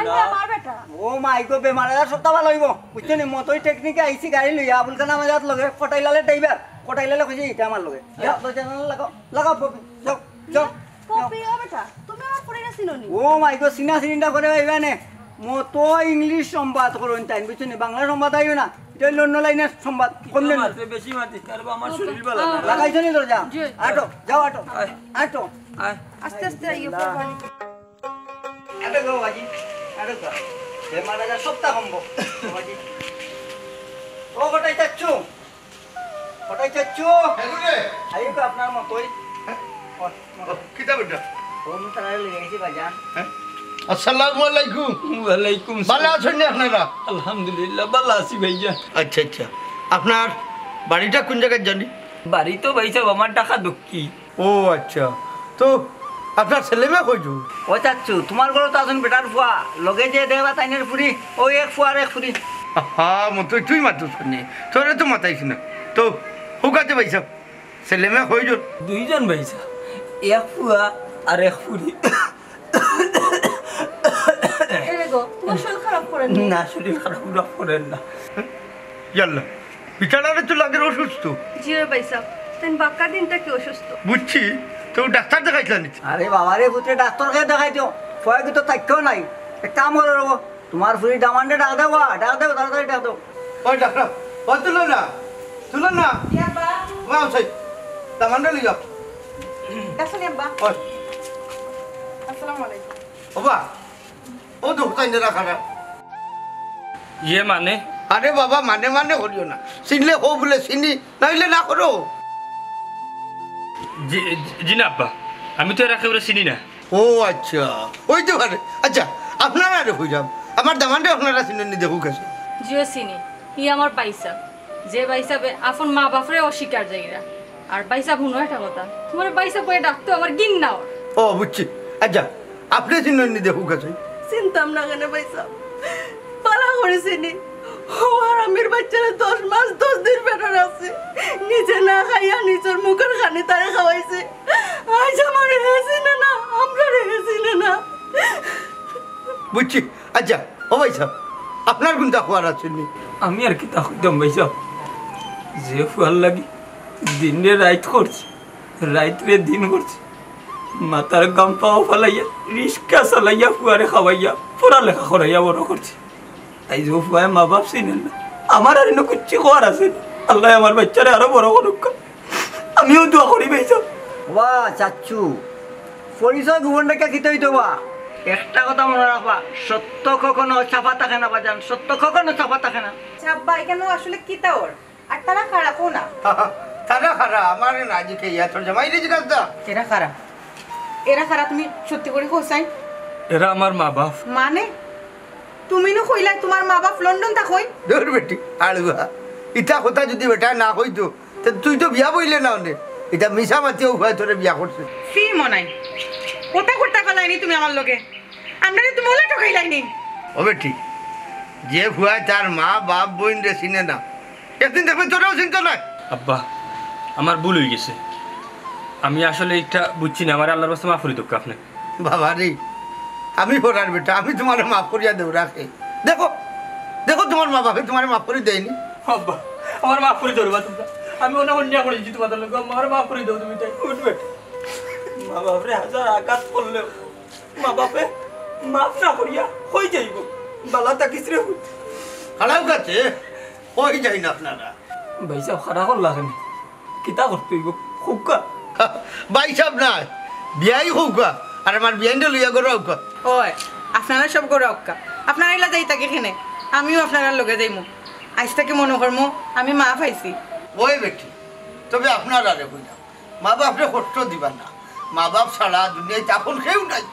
ও মাই গো, বেমার আজার সবতা ভালা অইবো, বুঝছো নি? মতই টেকনিকে আইছি গাড়ি লইয়া, আবুল কালাম আজাদ লগে, কটাইলালের ড্রাইভার, কটাইলালে কইছে ইটা আমার লগে। যাও, দরজা জানালা লাগাও, লাগাও পপি, যাও, যাও। পপি, ও বেটা, তুমি আমার ফুরিরে চিনো নি? ও মাই গো, চিনা চিনিটা করে ভাইবা নে। মতো ইংলিশ সংবাদ করইন তাইন, বুঝছো নি? বাংলা সংবাদ আইও না। ইটা অইলো অন্য লাইনের সংবাদ। কম দেন। মাতে বেশি মাতিস না রে বা, আমার শরীর ভালা না। লাগাইছো নি দরজা? জি। আটো, যাও আটো। আয়। আটো। আয়। আস্তে আস্তে আইও, আল্লাহ। আটো গো বাজি, আটো গো। বেমার আজার সবতা কমবো, বাজি। ও কটাই চাচ্ছু? কটাই চাচ্ছু? হ্যাঁ, রে। আইও তো আপনার মতই। হ্যাঁ? ও, ও, কিতা বেটা? ও, আমি তারা লই আইছি বাজান। হ্যাঁ? আসসালামু আলাইকুম। ওয়ালাইকুম সালাম। ভালা আছইন নি আপনারা? আলহামদুলিল্লাহ, ভালা আছি ভাইজান। আচ্ছা, আচ্ছা। আপনার বাড়িটা কুন জাগাত জানি? বাড়ি তো ভাইসাব আমার ঢাকা দক্ষিণ। ও আচ্ছা, তো আপনার ছেলে মেয়ে কয়জন? ও চাচ্ছু, তুমার ঘরো তো আছইন বেটার ফুয়া, লগে যে দেখবা তাইনের ফুরি, ও এক ফুয়া আর এক ফুরি। আহা, মতো তুই মাতুস নি, তোরে তো মাতাইছি না। তো হুকাতে ভাইসাব, ছেলে মেয়ে কয়জন? দুইজন ভাইসাব, এক ফুয়া আর এক ফুরি। এরে গো, তুমার শরীর খারাপ করের নি? না, শরীর খারাপ, খারাপ করের না। ইয়াল্লা, বেচারারে তো লাগের অসুস্থ। জি অয় ভাইসাব, তাইন বাক্কা দিন থাকি অসুস্থ। বুঝছি, তো ডাক্তার দেখাইছলা নি? আরে বাবা রে পুত্রে, ডাক্তাররে দেখাইতো, ফুয়াগি তো থাকতেও নাই। এক কাম করো রে, তুমার ফুরি দামান্দরে ডাক দেও বা, ডাক দেও, তাড়াতাড়ি ডাক দেও। ওই ডাক্তার, ওই তুলো না, তুলো না। ইয়া আব্বা। ওই আনসাই, দামান্দরে লই যাও। গেছো নি আব্বা? ওই। আসসালামু আলাইকুম। ওবা, ও তো হুতাই নেরা খারা। ইয়ে মানে? আরে বাবা, মানে মানে করিও না। চিনলে কও বুলে চিনি, নাইলে না করো। জি, জি না আব্বা, আমি তো এরা কেউরে চিনি না। ও আচ্ছা, অইতে পারে। আচ্ছা, আপনারারে কইরাম, আমার দামান্দরে আপনারা চিনইন নি দেখউক্কা চাইন। জিও চিনি, ই আমার ভাইসাব। যে ভাইসাবে আপন মা বাপরে অস্বীকার যাইরা। আর ভাইসাব, হুনো একটা কথা, তুমারে ভাইসাব কইয়া ডাকতে আমার ঘিন্না অর। ও, বুঝছি। আচ্ছা, আপনে চিনইন নি দেখউক্কা চাইন। চিনতাম না কেনে ভাইসাব? ভালা করি চিনি। ও হারামির বাইচ্চারে দশ মাস দশ দিন পেটো রাখছি। নিজে না খাইয়া নিজর মুখর খানি তারে খাওয়াইছি। আইজ আমারে হে চিনে না, আমরারে হে চিনে না। বুঝছি। আচ্ছা, ও ভাইসাব, আপনার কুনতা কওয়ার আছিল নি? আমি আর কিতা কইতাম ভাইসাব, যে ফুয়ার লাগি দিনরে রাইত করছি, রাইতরে দিন করছি, মাথার ঘাম পাও ফালাইয়া, রিক্সা চালাইয়া, ফুয়ারে খাওয়াইয়া, পড়ালেখা করাইয়া বড় করছি। আইজ ও ফুয়ায় মা বাপ চিনে না, আমার আর ইনো কিচ্ছু কওয়ার আছে নি। আল্লায় আমার বাইচ্চারে আরো বড় করউক্কা। আমিও দোয়া করি ভাইসাব। ওবা চাচ্ছু, পরিচয় গোপন রাখিয়া কিতা অইতো বা? একটা কথা মনো রাখবা, সত্য কখনো চাপা থাকে না বাজান, সত্য কখনো চাপা থাকে না। আচ্ছা আব্বা, ইখানো আসলে কিতা অর? আর তারা কারা, কও না। খারা খারা, আমারে না জিকাইয়া তোর জামাইরে জিকাস দা। এরা খারা, এরা খারা, তুমি সত্যি করি কও চাই? এরা আমার মা বাপ। মানে, তুমি নু কইলায় তুমার মা বাপ লন্ডন থাকইন? দূর বেটি, আলুয়া, ইতা কথা যুদি বেটায় না কইতো, তে তুই তো বিয়া বইলে না অনে। ইতা মিছা মাতিয়া অউ ফুয়ায় তোরে বিয়া করছে। ছি মনাই, কথা করতা ফালাইনি তুমি আমার লগে। আমরারে তুমি অলা ঠকাইলাইনি। ও বেটি, যে ফুয়ায় তার মা বাপ বইনরে চিনে না, একদিন দেখবে তোরেও চিনতো নায়। আব্বা, আমার ভুল অইগেছে, আমি আসলে ইটা বুঝছি না, আমারে আল্লার ওয়াস্তে মাফ করি দেউক্কা আপনে। বাবা রে, আমি ফরার বেটা, আমি তুমারে মাফ করিয়া দেউরাম। দেখো, দেখো তুমার মা বাপে তুমারে মাফ করি দেয়নি। আব্বা, আমারে মাফ করি দেও রে বা তুমরা। আমি অনেক অন্যায় করিলিছি তুমার লগে, আমারে মাফ করি দেও তুমি তাই। উঠ বেটা। মা বাপরে হাজার আঘাত করলেও মা বাপে মাফ না করিয়া কই যাইবো। বালা থাকিস রে। খাড়াও কাছে, কই যাইন আপনারা? ভাইসাব, খাড়া করলা কেনে? কিতা করতে অইবো? কউক্কা। ভাইসাব নায়, বিয়াই কউক্কা, আর আমার বিয়াইনরে লইয়া ঘরো আউক্কা। ওই, আপনারা সব ঘরো আউক্কা। আপনারা ইলা যাইতা কিতা কেনে? আমিও আপনারার লগে যাইমু। আইজ থাকি মনো করমু আমি মাফ পাইছি। ওই বেটি, তবে আপনারারে কইলাম, মা বাপরে কষ্ট দিবা না। মা বাপ ছাড়া দুনিয়াত আপন কেউ নাই।